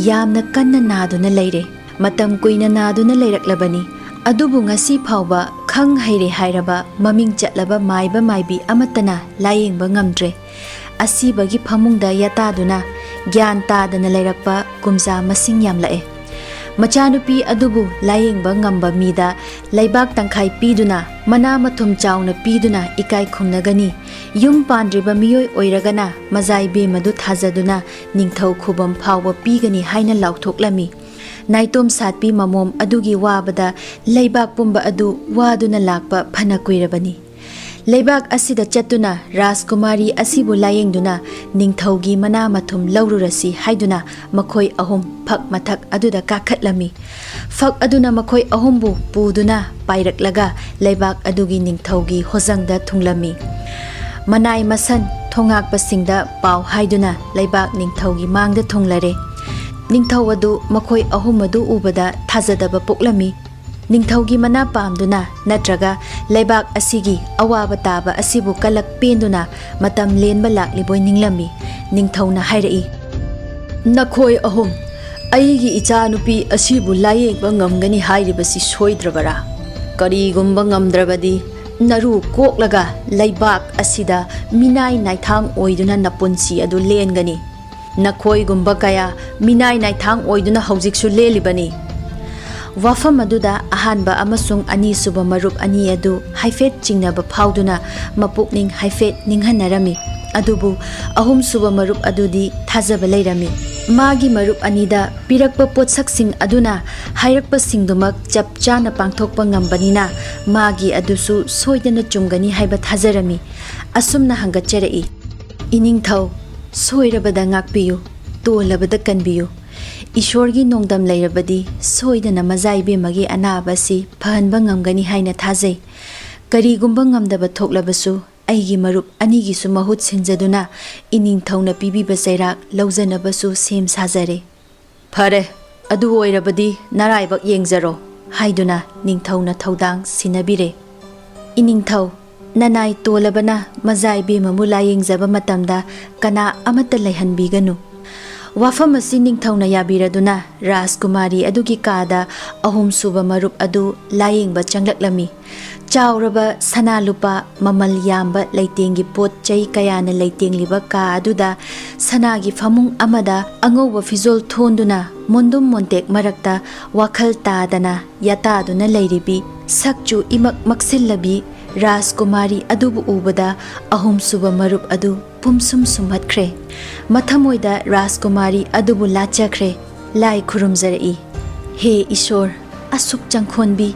ꯌꯥꯝꯅ ꯀꯟꯅ ꯅꯥꯗꯨꯅ ꯂꯩꯔꯦ꯫ ꯃꯇꯝ ꯀꯨꯏꯅ ꯅꯥꯗꯨꯅ ꯂꯩꯔꯛꯂꯕꯅꯤ꯫ ꯑꯗꯨꯕꯨ ꯉꯁꯤ ꯐꯥꯎꯕ ꯈꯪ ꯍꯩꯔꯦ ꯍꯥꯏꯔꯕ ꯃꯃꯤꯡ ꯆꯠꯂꯕ ꯃꯥꯏꯕ ꯃꯥꯏꯕꯤ ꯑꯃꯠꯇꯅ ꯂꯥꯌꯦꯡꯕ ꯉꯝꯗ꯭ꯔꯦ꯫ ꯑꯁꯤꯕꯒꯤ ꯐꯃꯨꯡꯗ ꯌꯥꯇꯥꯗꯨꯅ ꯒ꯭ꯌꯥꯟ ꯇꯥꯗꯅ ꯂꯩꯔꯛꯄ ꯀꯨꯝꯖꯥ ꯃꯁꯤꯡ ꯌꯥꯝꯂꯛꯑꯦ꯫ ꯃꯆꯥꯅꯨꯄꯤ ꯑꯗꯨꯕꯨ ꯂꯥꯌꯦꯡꯕ ꯉꯝꯕ ꯃꯤꯗ ꯂꯩꯕꯥꯛ ꯇꯪꯈꯥꯏ ꯄꯤꯗꯨꯅ, ꯃꯅꯥ ꯃꯊꯨꯝ ꯆꯥꯎꯅ ꯄꯤꯗꯨꯅ ꯏꯀꯥꯏ ꯈꯨꯝꯅꯒꯅꯤ꯫ ꯌꯨꯝ ꯄꯥꯟꯗ꯭ꯔꯤꯕ ꯃꯤꯑꯣꯏ ꯑꯣꯏꯔꯒꯅ ꯃꯖꯥꯏꯕꯦꯝ ꯑꯗꯨ ꯊꯥꯖꯗꯨꯅ ꯅꯤꯡꯊꯧ ꯈꯨꯕꯝ ꯐꯥꯎꯕ ꯄꯤꯒꯅꯤ ꯍꯥꯏꯅ ꯂꯥꯎꯊꯣꯛꯂꯝꯃꯤ꯫ ꯅꯥꯏꯇꯣꯝ ꯁꯥꯠꯄꯤ ꯃꯃꯣꯝ ꯑꯗꯨꯒꯤ ꯋꯥꯕꯗ ꯂꯩꯕꯥꯛ ꯄꯨꯝꯕ ꯑꯗꯨ ꯋꯥꯗꯨꯅ ꯂꯥꯛꯄ ꯐꯅ ꯀꯨꯏꯔꯕꯅꯤ꯫ ꯂꯩꯕꯥꯛ ꯑꯁꯤꯗ ꯆꯠꯇꯨꯅ ꯔꯥꯖꯀꯨꯃꯥꯔꯤ ꯑꯁꯤꯕꯨ ꯂꯥꯌꯦꯡꯗꯨꯅ ꯅꯤꯡꯊꯧꯒꯤ ꯃꯅꯥ ꯃꯊꯨꯝ ꯂꯧꯔꯨꯔꯁꯤ ꯍꯥꯏꯗꯨꯅ ꯃꯈꯣꯏ ꯑꯍꯨꯝ ꯐꯛ ꯃꯊꯛ ꯑꯗꯨꯗ ꯀꯥꯈꯠꯂꯝꯃꯤ꯫ ꯐꯛ ꯑꯗꯨꯅ ꯃꯈꯣꯏ ꯑꯍꯨꯝꯕꯨ ꯄꯨꯗꯨꯅ ꯄꯥꯏꯔꯛꯂꯒ ꯂꯩꯕꯥꯛ ꯑꯗꯨꯒꯤ ꯅꯤꯡꯊꯧꯒꯤ ꯍꯣꯖꯪꯗ ꯊꯨꯡꯂꯝꯃꯤ꯫ ꯃꯅꯥꯏ ꯃꯁꯟ ꯊꯣꯉꯥꯛꯄꯁꯤꯡꯗ ꯄꯥꯎ ꯍꯥꯏꯗꯨꯅ ꯂꯩꯕꯥꯛ ꯅꯤꯡꯊꯧꯒꯤ ꯃꯥꯡꯗ ꯊꯨꯡꯂꯔꯦ꯫ ꯅꯤꯡꯊꯧ ꯑꯗꯨ ꯃꯈꯣꯏ ꯑꯍꯨꯝ ꯑꯗꯨ ꯎꯕꯗ ꯊꯥꯖꯗꯕ ꯄꯣꯛꯂꯝꯃꯤ꯫ ꯅꯤꯡꯊꯧꯒꯤ ꯃꯅꯥ ꯄꯥꯝꯗꯨꯅ ꯅꯠꯇ꯭ꯔꯒ ꯂꯩꯕꯥꯛ ꯑꯁꯤꯒꯤ ꯑꯋꯥꯕ ꯇꯥꯕ ꯑꯁꯤꯕꯨ ꯀꯂꯛ ꯄꯦꯟꯗꯨꯅ ꯃꯇꯝ ꯂꯦꯟꯕ ꯂꯥꯛꯂꯤꯕꯣꯏ ꯅꯤꯡꯂꯝꯃꯤ꯫ ꯅꯤꯡꯊꯧꯅ ꯍꯥꯏꯔꯛꯏ, "ꯅꯈꯣꯏ ꯑꯍꯨꯝ ꯑꯩꯒꯤ ꯏꯆꯥꯅꯨꯄꯤ ꯑꯁꯤꯕꯨ ꯂꯥꯌꯦꯡꯕ ꯉꯝꯒꯅꯤ ꯍꯥꯏꯔꯤꯕꯁꯤ ꯁꯣꯏꯗ꯭ꯔꯕꯔꯥ? ꯀꯔꯤꯒꯨꯝꯕ ꯉꯝꯗ꯭ꯔꯕꯗꯤ ꯅꯔꯨ ꯀꯣꯛꯂꯒ ꯂꯩꯕꯥꯛ ꯑꯁꯤꯗ ꯃꯤꯅꯥꯏ ꯅꯥꯏꯊꯥꯡ ꯑꯣꯏꯗꯨꯅ ꯅꯄꯨꯟꯁꯤ ꯑꯗꯨ ꯂꯦꯟꯒꯅꯤ꯫ ꯅꯈꯣꯏꯒꯨꯝꯕ ꯀꯌꯥ ꯃꯤꯅꯥꯏ ꯅꯥꯏꯊꯥꯡ ꯑꯣꯏꯗꯨꯅ ꯍꯧꯖꯤꯛꯁꯨ ꯂꯦꯜꯂꯤꯕꯅꯤ꯫" ꯋꯥꯐꯝ ꯑꯗꯨꯗ ꯑꯍꯥꯟꯕ ꯑꯃꯁꯨꯡ ꯑꯅꯤꯁꯨꯕ ꯃꯔꯨꯞ ꯑꯅꯤ ꯑꯗꯨ ꯍꯥꯏꯐꯦꯠ ꯆꯤꯡꯅꯕ ꯐꯥꯎꯗꯨꯅ ꯃꯄꯨꯛꯅꯤꯡ ꯍꯥꯏꯐꯦꯠ ꯅꯤꯡꯍꯟꯅꯔꯝꯃꯤ꯫ ꯑꯗꯨꯕꯨ ꯑꯍꯨꯝꯁꯨꯕ ꯃꯔꯨꯞ ꯑꯗꯨꯗꯤ ꯊꯥꯖꯕ ꯂꯩꯔꯝꯃꯤ꯫ ꯃꯥꯒꯤ ꯃꯔꯨꯞ ꯑꯅꯤꯗ ꯄꯤꯔꯛꯄ ꯄꯣꯠꯁꯛꯁꯤꯡ ꯑꯗꯨꯅ ꯍꯥꯏꯔꯛꯄꯁꯤꯡꯗꯨꯃꯛ ꯆꯞ ꯆꯥꯅ ꯄꯥꯡꯊꯣꯛꯄ ꯉꯝꯕꯅꯤꯅ ꯃꯥꯒꯤ ꯑꯗꯨꯁꯨ ꯁꯣꯏꯗꯅ ꯆꯨꯝꯒꯅꯤ ꯍꯥꯏꯕ ꯊꯥꯖꯔꯝꯃꯤ꯫ ꯑꯁꯨꯝꯅ ꯍꯪꯒꯠꯆꯔꯛꯏ, "ꯏꯅꯤꯡꯊꯧ, ꯁꯣꯏꯔꯕꯗ ꯉꯥꯛꯄꯤꯌꯨ, ꯇꯣꯜꯂꯕꯗ ꯀꯟꯕꯤꯌꯨ꯫ ꯏꯁꯣꯔꯒꯤ ꯅꯣꯡꯗꯝ ꯂꯩꯔꯕꯗꯤ ꯁꯣꯏꯗꯅ ꯃꯖꯥ ꯏꯕꯦꯝꯃꯒꯤ ꯑꯅꯥꯕ ꯑꯁꯤ ꯐꯍꯟꯕ ꯉꯝꯒꯅꯤ ꯍꯥꯏꯅ ꯊꯥꯖꯩ꯫ ꯀꯔꯤꯒꯨꯝꯕ ꯉꯝꯗꯕ ꯊꯣꯛꯂꯕꯁꯨ ꯑꯩꯒꯤ ꯃꯔꯨꯞ ꯑꯅꯤꯒꯤꯁꯨ ꯃꯍꯨꯠ ꯁꯤꯟꯖꯗꯨꯅ ꯏꯅꯤꯡꯊꯧꯅ ꯄꯤꯕꯤꯕ ꯆꯩꯔꯥꯛ ꯂꯧꯖꯅꯕꯁꯨ ꯁꯦꯝ ꯁꯥꯖꯔꯦ꯫" "ꯐꯔꯦ, ꯑꯗꯨ ꯑꯣꯏꯔꯕꯗꯤ ꯅꯔꯥꯏꯕꯛ ꯌꯦꯡꯖꯔꯣ" ꯍꯥꯏꯗꯨꯅ ꯅꯤꯡꯊꯧꯅ ꯊꯧꯗꯥꯡ ꯁꯤꯟꯅꯕꯤꯔꯦ꯫ "ꯏꯅꯤꯡꯊꯧ, ꯅꯅꯥꯏ ꯇꯣꯜꯂꯕꯅ ꯃꯖꯥꯏꯕꯦꯝꯃꯕꯨ ꯂꯥꯌꯦꯡꯖꯕ ꯃꯇꯝꯗ ꯀꯅꯥ ꯑꯃꯠꯇ ꯂꯩꯍꯟꯕꯤꯒꯅꯨ"꯫ ꯋꯥꯐꯝ ꯑꯁꯤ ꯅꯤꯡꯊꯧꯅ ꯌꯥꯕꯤꯔꯗꯨꯅ ꯔꯥꯖꯀꯨꯃꯥꯔꯤ ꯑꯗꯨꯒꯤ ꯀꯥꯗ ꯑꯍꯨꯝꯁꯨꯕ ꯃꯔꯨꯞ ꯑꯗꯨ ꯂꯥꯌꯦꯡꯕ ꯆꯪꯂꯛꯂꯝꯃꯤ꯫ ꯆꯥꯎꯔꯕ ꯁꯅꯥ ꯂꯨꯄꯥ ꯃꯃꯜ ꯌꯥꯝꯕ ꯂꯩꯇꯦꯡꯒꯤ ꯄꯣꯠ ꯆꯩ ꯀꯌꯥꯅ ꯂꯩꯇꯦꯡꯂꯤꯕ ꯀꯥ ꯑꯗꯨꯗ ꯁꯅꯥꯒꯤ ꯐꯃꯨꯡ ꯑꯃꯗ ꯑꯉꯧꯕ ꯐꯤꯖꯣꯜ ꯊꯣꯟꯗꯨꯅ ꯃꯣꯟꯗꯨꯝ ꯃꯣꯟꯇꯦꯛ ꯃꯔꯛꯇ ꯋꯥꯈꯜ ꯇꯥꯗꯅ ꯌꯥꯇꯥꯗꯨꯅ ꯂꯩꯔꯤꯕꯤ, ꯁꯛꯆꯨ ꯏꯃꯛ ꯃꯛꯁꯤꯜꯂꯕꯤ ꯔꯥꯖꯀꯨꯃꯥꯔꯤ ꯑꯗꯨꯕꯨ ꯎꯕꯗ ꯑꯍꯨꯝꯁꯨꯕ ꯃꯔꯨꯞ ꯑꯗꯨ ꯄꯨꯝꯁꯨꯝ ꯁꯨꯝꯍꯠꯈ꯭ꯔꯦ꯫ ꯃꯊꯃꯣꯏꯗ ꯔꯥꯖꯀꯨꯃꯥꯔꯤ ꯑꯗꯨꯕꯨ ꯂꯥꯠꯆꯈ꯭ꯔꯦ꯫ ꯂꯥꯏ ꯈꯨꯔꯨꯝꯖꯔꯛꯏ꯫ "ꯍꯦ ꯏꯁꯣꯔ, ꯑꯁꯨꯛ ꯆꯪꯈꯣꯟꯕꯤ,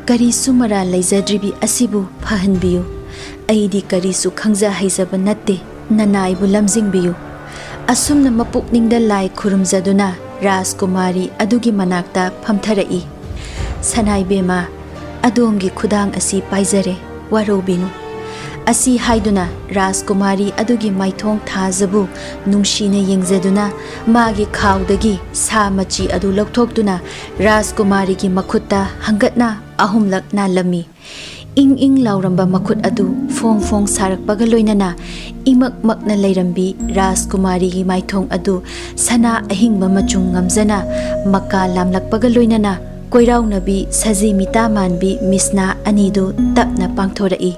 ꯀꯔꯤꯁꯨ ꯃꯔꯥꯜ ꯂꯩꯖꯗ꯭ꯔꯤꯕꯤ ꯑꯁꯤꯕꯨ ꯐꯍꯟꯕꯤꯌꯨ꯫ ꯑꯩꯗꯤ ꯀꯔꯤꯁꯨ ꯈꯪꯖ ꯍꯩꯖꯕ ꯅꯠꯇꯦ, ꯅꯅꯥꯏꯕꯨ ꯂꯝꯖꯤꯡꯕꯤꯌꯨ"꯫ ꯑꯁꯨꯝꯅ ꯃꯄꯨꯛꯅꯤꯡꯗ ꯂꯥꯏ ꯈꯨꯔꯨꯝꯖꯗꯨꯅ ꯔꯥꯖꯀꯨꯃꯥꯔꯤ ꯑꯗꯨꯒꯤ ꯃꯅꯥꯛꯇ ꯐꯝꯊꯔꯛꯏ꯫ "ꯁꯅꯥꯏꯕꯦꯝꯃ, ꯑꯗꯣꯝꯒꯤ ꯈꯨꯗꯥꯡ ꯑꯁꯤ ꯄꯥꯏꯖꯔꯦ, ꯋꯥꯔꯧꯕꯤꯅꯨ"꯫ ꯑꯁꯤ ꯍꯥꯏꯗꯨꯅ ꯔꯥꯖꯀꯨꯃꯥꯔꯤ ꯑꯗꯨꯒꯤ ꯃꯥꯏꯊꯣꯡ ꯊꯥꯖꯕꯨ ꯅꯨꯡꯁꯤꯅ ꯌꯦꯡꯖꯗꯨꯅ ꯃꯥꯒꯤ ꯈꯥꯎꯗꯒꯤ ꯁꯥ ꯃꯆꯤ ꯑꯗꯨ ꯂꯧꯊꯣꯛꯇꯨꯅ ꯔꯥꯖꯀꯨꯃꯥꯔꯤꯒꯤ ꯃꯈꯨꯠꯇ ꯍꯪꯒꯠꯅ ꯑꯍꯨꯝꯂꯛ ꯅꯥꯜꯂꯝꯃꯤ꯫ ꯏꯪ ꯏꯪ ꯂꯥꯎꯔꯝꯕ ꯃꯈꯨꯠ ꯑꯗꯨ ꯐꯣꯡ ꯐꯣꯡ ꯁꯥꯔꯛꯄꯒ ꯂꯣꯏꯅꯅ ꯏꯃꯛ ꯃꯛꯅ ꯂꯩꯔꯝꯕꯤ ꯔꯥꯖꯀꯨꯃꯥꯔꯤꯒꯤ ꯃꯥꯏꯊꯣꯡ ꯑꯗꯨ ꯁꯅꯥ ꯑꯍꯤꯡꯕ ꯃꯆꯨꯝ ꯉꯝꯖꯅ ꯃꯀꯥ ꯂꯥꯝꯂꯛꯄꯒ ꯂꯣꯏꯅꯅ ꯀꯣꯏꯔꯥꯎꯅꯕꯤ ꯁꯖꯤ ꯃꯤꯇꯥ ꯃꯥꯟꯕꯤ ꯃꯤꯁꯅꯥ ꯑꯅꯤꯗꯨ ꯇꯞꯅ ꯄꯥꯡꯊꯣꯔꯛꯏ꯫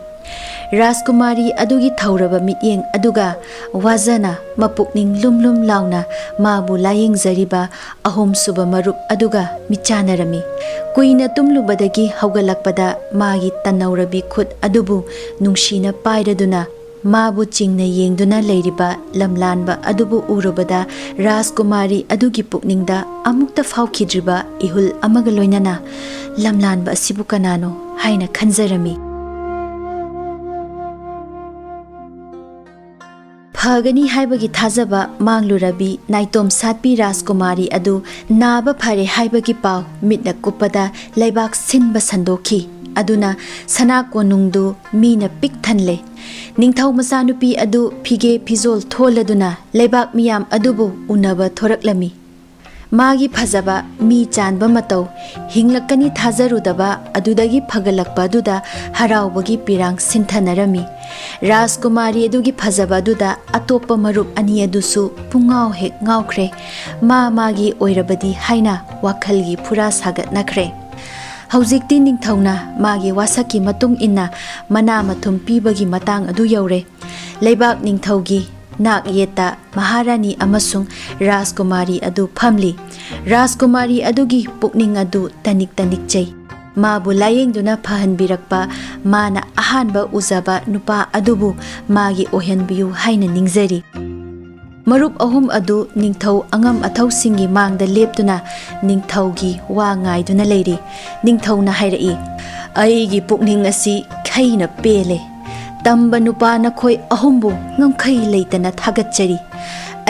ꯔꯥꯖꯀꯨꯃꯥꯔꯤ ꯑꯗꯨꯒꯤ ꯊꯧꯔꯕ ꯃꯤꯠꯌꯦꯡ ꯑꯗꯨꯒ ꯋꯥꯖꯅ ꯃꯄꯨꯛꯅꯤꯡ ꯂꯨꯝ ꯂꯨꯝ ꯂꯥꯎꯅ ꯃꯥꯕꯨ ꯂꯥꯌꯦꯡꯖꯔꯤꯕ ꯑꯍꯨꯝꯁꯨꯕ ꯃꯔꯨꯞ ꯑꯗꯨꯒ ꯃꯤꯠꯆꯥꯟꯅꯔꯝꯃꯤ꯫ ꯀꯨꯏꯅ ꯇꯨꯝꯂꯨꯕꯗꯒꯤ ꯍꯧꯒꯠꯂꯛꯄꯗ ꯃꯥꯒꯤ ꯇꯟꯅꯧꯔꯕꯤ ꯈꯨꯠ ꯑꯗꯨꯕꯨ ꯅꯨꯡꯁꯤꯅ ꯄꯥꯏꯔꯗꯨꯅ ꯃꯥꯕꯨ ꯆꯤꯡꯅ ꯌꯦꯡꯗꯨꯅ ꯂꯩꯔꯤꯕ ꯂꯝꯂꯥꯟꯕ ꯑꯗꯨꯕꯨ ꯎꯔꯨꯕꯗ ꯔꯥꯖꯀꯨꯃꯥꯔꯤ ꯑꯗꯨꯒꯤ ꯄꯨꯛꯅꯤꯡꯗ ꯑꯃꯨꯛꯇ ꯐꯥꯎꯈꯤꯗ꯭ꯔꯤꯕ ꯏꯍꯨꯜ ꯑꯃꯒ ꯂꯣꯏꯅꯅ "ꯂꯝꯂꯥꯟꯕ ꯑꯁꯤꯕꯨ ꯀꯅꯥꯅꯣ?" ꯍꯥꯏꯅ ꯈꯟꯖꯔꯝꯃꯤ꯫ ꯐꯒꯅꯤ ꯍꯥꯏꯕꯒꯤ ꯊꯥꯖꯕ ꯃꯥꯡꯂꯨꯔꯕꯤ ꯅꯥꯏꯇꯣꯝ ꯁꯥꯠꯄꯤ ꯔꯥꯖꯀꯨꯃꯥꯔꯤ ꯑꯗꯨ ꯅꯥꯕ ꯐꯔꯦ ꯍꯥꯏꯕꯒꯤ ꯄꯥꯎ ꯃꯤꯠꯅ ꯀꯨꯞꯄꯗ ꯂꯩꯕꯥꯛ ꯁꯤꯟꯕ ꯁꯟꯗꯣꯛꯈꯤ꯫ ꯑꯗꯨꯅ ꯁꯅꯥ ꯀꯣꯅꯨꯡꯗꯨ ꯃꯤꯅ ꯄꯤꯛ ꯊꯟꯂꯦ꯫ ꯅꯤꯡꯊꯧ ꯃꯆꯥꯅꯨꯄꯤ ꯑꯗꯨ ꯐꯤꯒꯦ ꯐꯤꯖꯣꯜ ꯊꯣꯜꯂꯗꯨꯅ ꯂꯩꯕꯥꯛ ꯃꯤꯌꯥꯝ ꯑꯗꯨꯕꯨ ꯎꯅꯕ ꯊꯣꯔꯛꯂꯝꯃꯤ꯫ ꯃꯥꯒꯤ ꯐꯖꯕ, ꯃꯤ ꯆꯥꯟꯕ ꯃꯇꯧ, ꯍꯤꯡꯂꯛꯀꯅꯤ ꯊꯥꯖꯔꯨꯗꯕ ꯑꯗꯨꯗꯒꯤ ꯐꯒꯠꯂꯛꯄ ꯑꯗꯨꯗ ꯍꯔꯥꯎꯕꯒꯤ ꯄꯤꯔꯥꯡ ꯁꯤꯟꯊꯅꯔꯝꯃꯤ꯫ ꯔꯥꯖꯀꯨꯃꯥꯔꯤ ꯑꯗꯨꯒꯤ ꯐꯖꯕ ꯑꯗꯨꯗ ꯑꯇꯣꯞꯄ ꯃꯔꯨꯞ ꯑꯅꯤ ꯑꯗꯨꯁꯨ ꯄꯨꯡꯉꯥꯎ ꯍꯦꯛ ꯉꯥꯎꯈ꯭ꯔꯦ꯫ ꯃꯥ ꯃꯥꯒꯤ ꯑꯣꯏꯔꯕꯗꯤ ꯍꯥꯏꯅ ꯋꯥꯈꯜꯒꯤ ꯐꯨꯔꯥ ꯁꯥꯒꯠꯅꯈ꯭ꯔꯦ꯫ ꯍꯧꯖꯤꯛꯇꯤ ꯅꯤꯡꯊꯧꯅ ꯃꯥꯒꯤ ꯋꯥꯁꯛꯀꯤ ꯃꯇꯨꯡ ꯏꯟꯅ ꯃꯅꯥ ꯃꯊꯨꯝ ꯄꯤꯕꯒꯤ ꯃꯇꯥꯡ ꯑꯗꯨ ꯌꯧꯔꯦ꯫ ꯂꯩꯕꯥꯛ ꯅꯤꯡꯊꯧꯒꯤ ꯅꯥꯛ ꯌꯦꯠꯇ ꯃꯍꯥꯔꯥꯅꯤ ꯑꯃꯁꯨꯡ ꯔꯥꯖꯀꯨꯃꯥꯔꯤ ꯑꯗꯨ ꯐꯝꯂꯤ꯫ ꯔꯥꯖꯀꯨꯃꯥꯔꯤ ꯑꯗꯨꯒꯤ ꯄꯨꯛꯅꯤꯡ ꯑꯗꯨ ꯇꯅꯤꯛ ꯇꯅꯤꯛꯆꯩ꯫ ꯃꯥꯕꯨ ꯂꯥꯌꯦꯡꯗꯨꯅ ꯐꯍꯟꯕꯤꯔꯛꯄ, ꯃꯥꯅ ꯑꯍꯥꯟꯕ ꯎꯖꯕ ꯅꯨꯄꯥ ꯑꯗꯨꯕꯨ ꯃꯥꯒꯤ ꯑꯣꯏꯍꯟꯕꯤꯌꯨ ꯍꯥꯏꯅ ꯅꯤꯡꯖꯔꯤ꯫ ꯃꯔꯨꯞ ꯑꯍꯨꯝ ꯑꯗꯨ ꯅꯤꯡꯊꯧ ꯑꯉꯝ ꯑꯊꯧꯁꯤꯡꯒꯤ ꯃꯥꯡꯗ ꯂꯦꯞꯇꯨꯅ ꯅꯤꯡꯊꯧꯒꯤ ꯋꯥ ꯉꯥꯏꯗꯨꯅ ꯂꯩꯔꯤ꯫ ꯅꯤꯡꯊꯧꯅ ꯍꯥꯏꯔꯛꯏ, "ꯑꯩꯒꯤ ꯄꯨꯛꯅꯤꯡ ꯑꯁꯤ ꯈꯩꯅ ꯄꯦꯜꯂꯦ꯫ ꯇꯝꯕ ꯅꯨꯄꯥ ꯅꯈꯣꯏ ꯑꯍꯨꯝꯕꯨ ꯉꯝꯈꯩ ꯂꯩꯇꯅ ꯊꯥꯒꯠꯆꯔꯤ꯫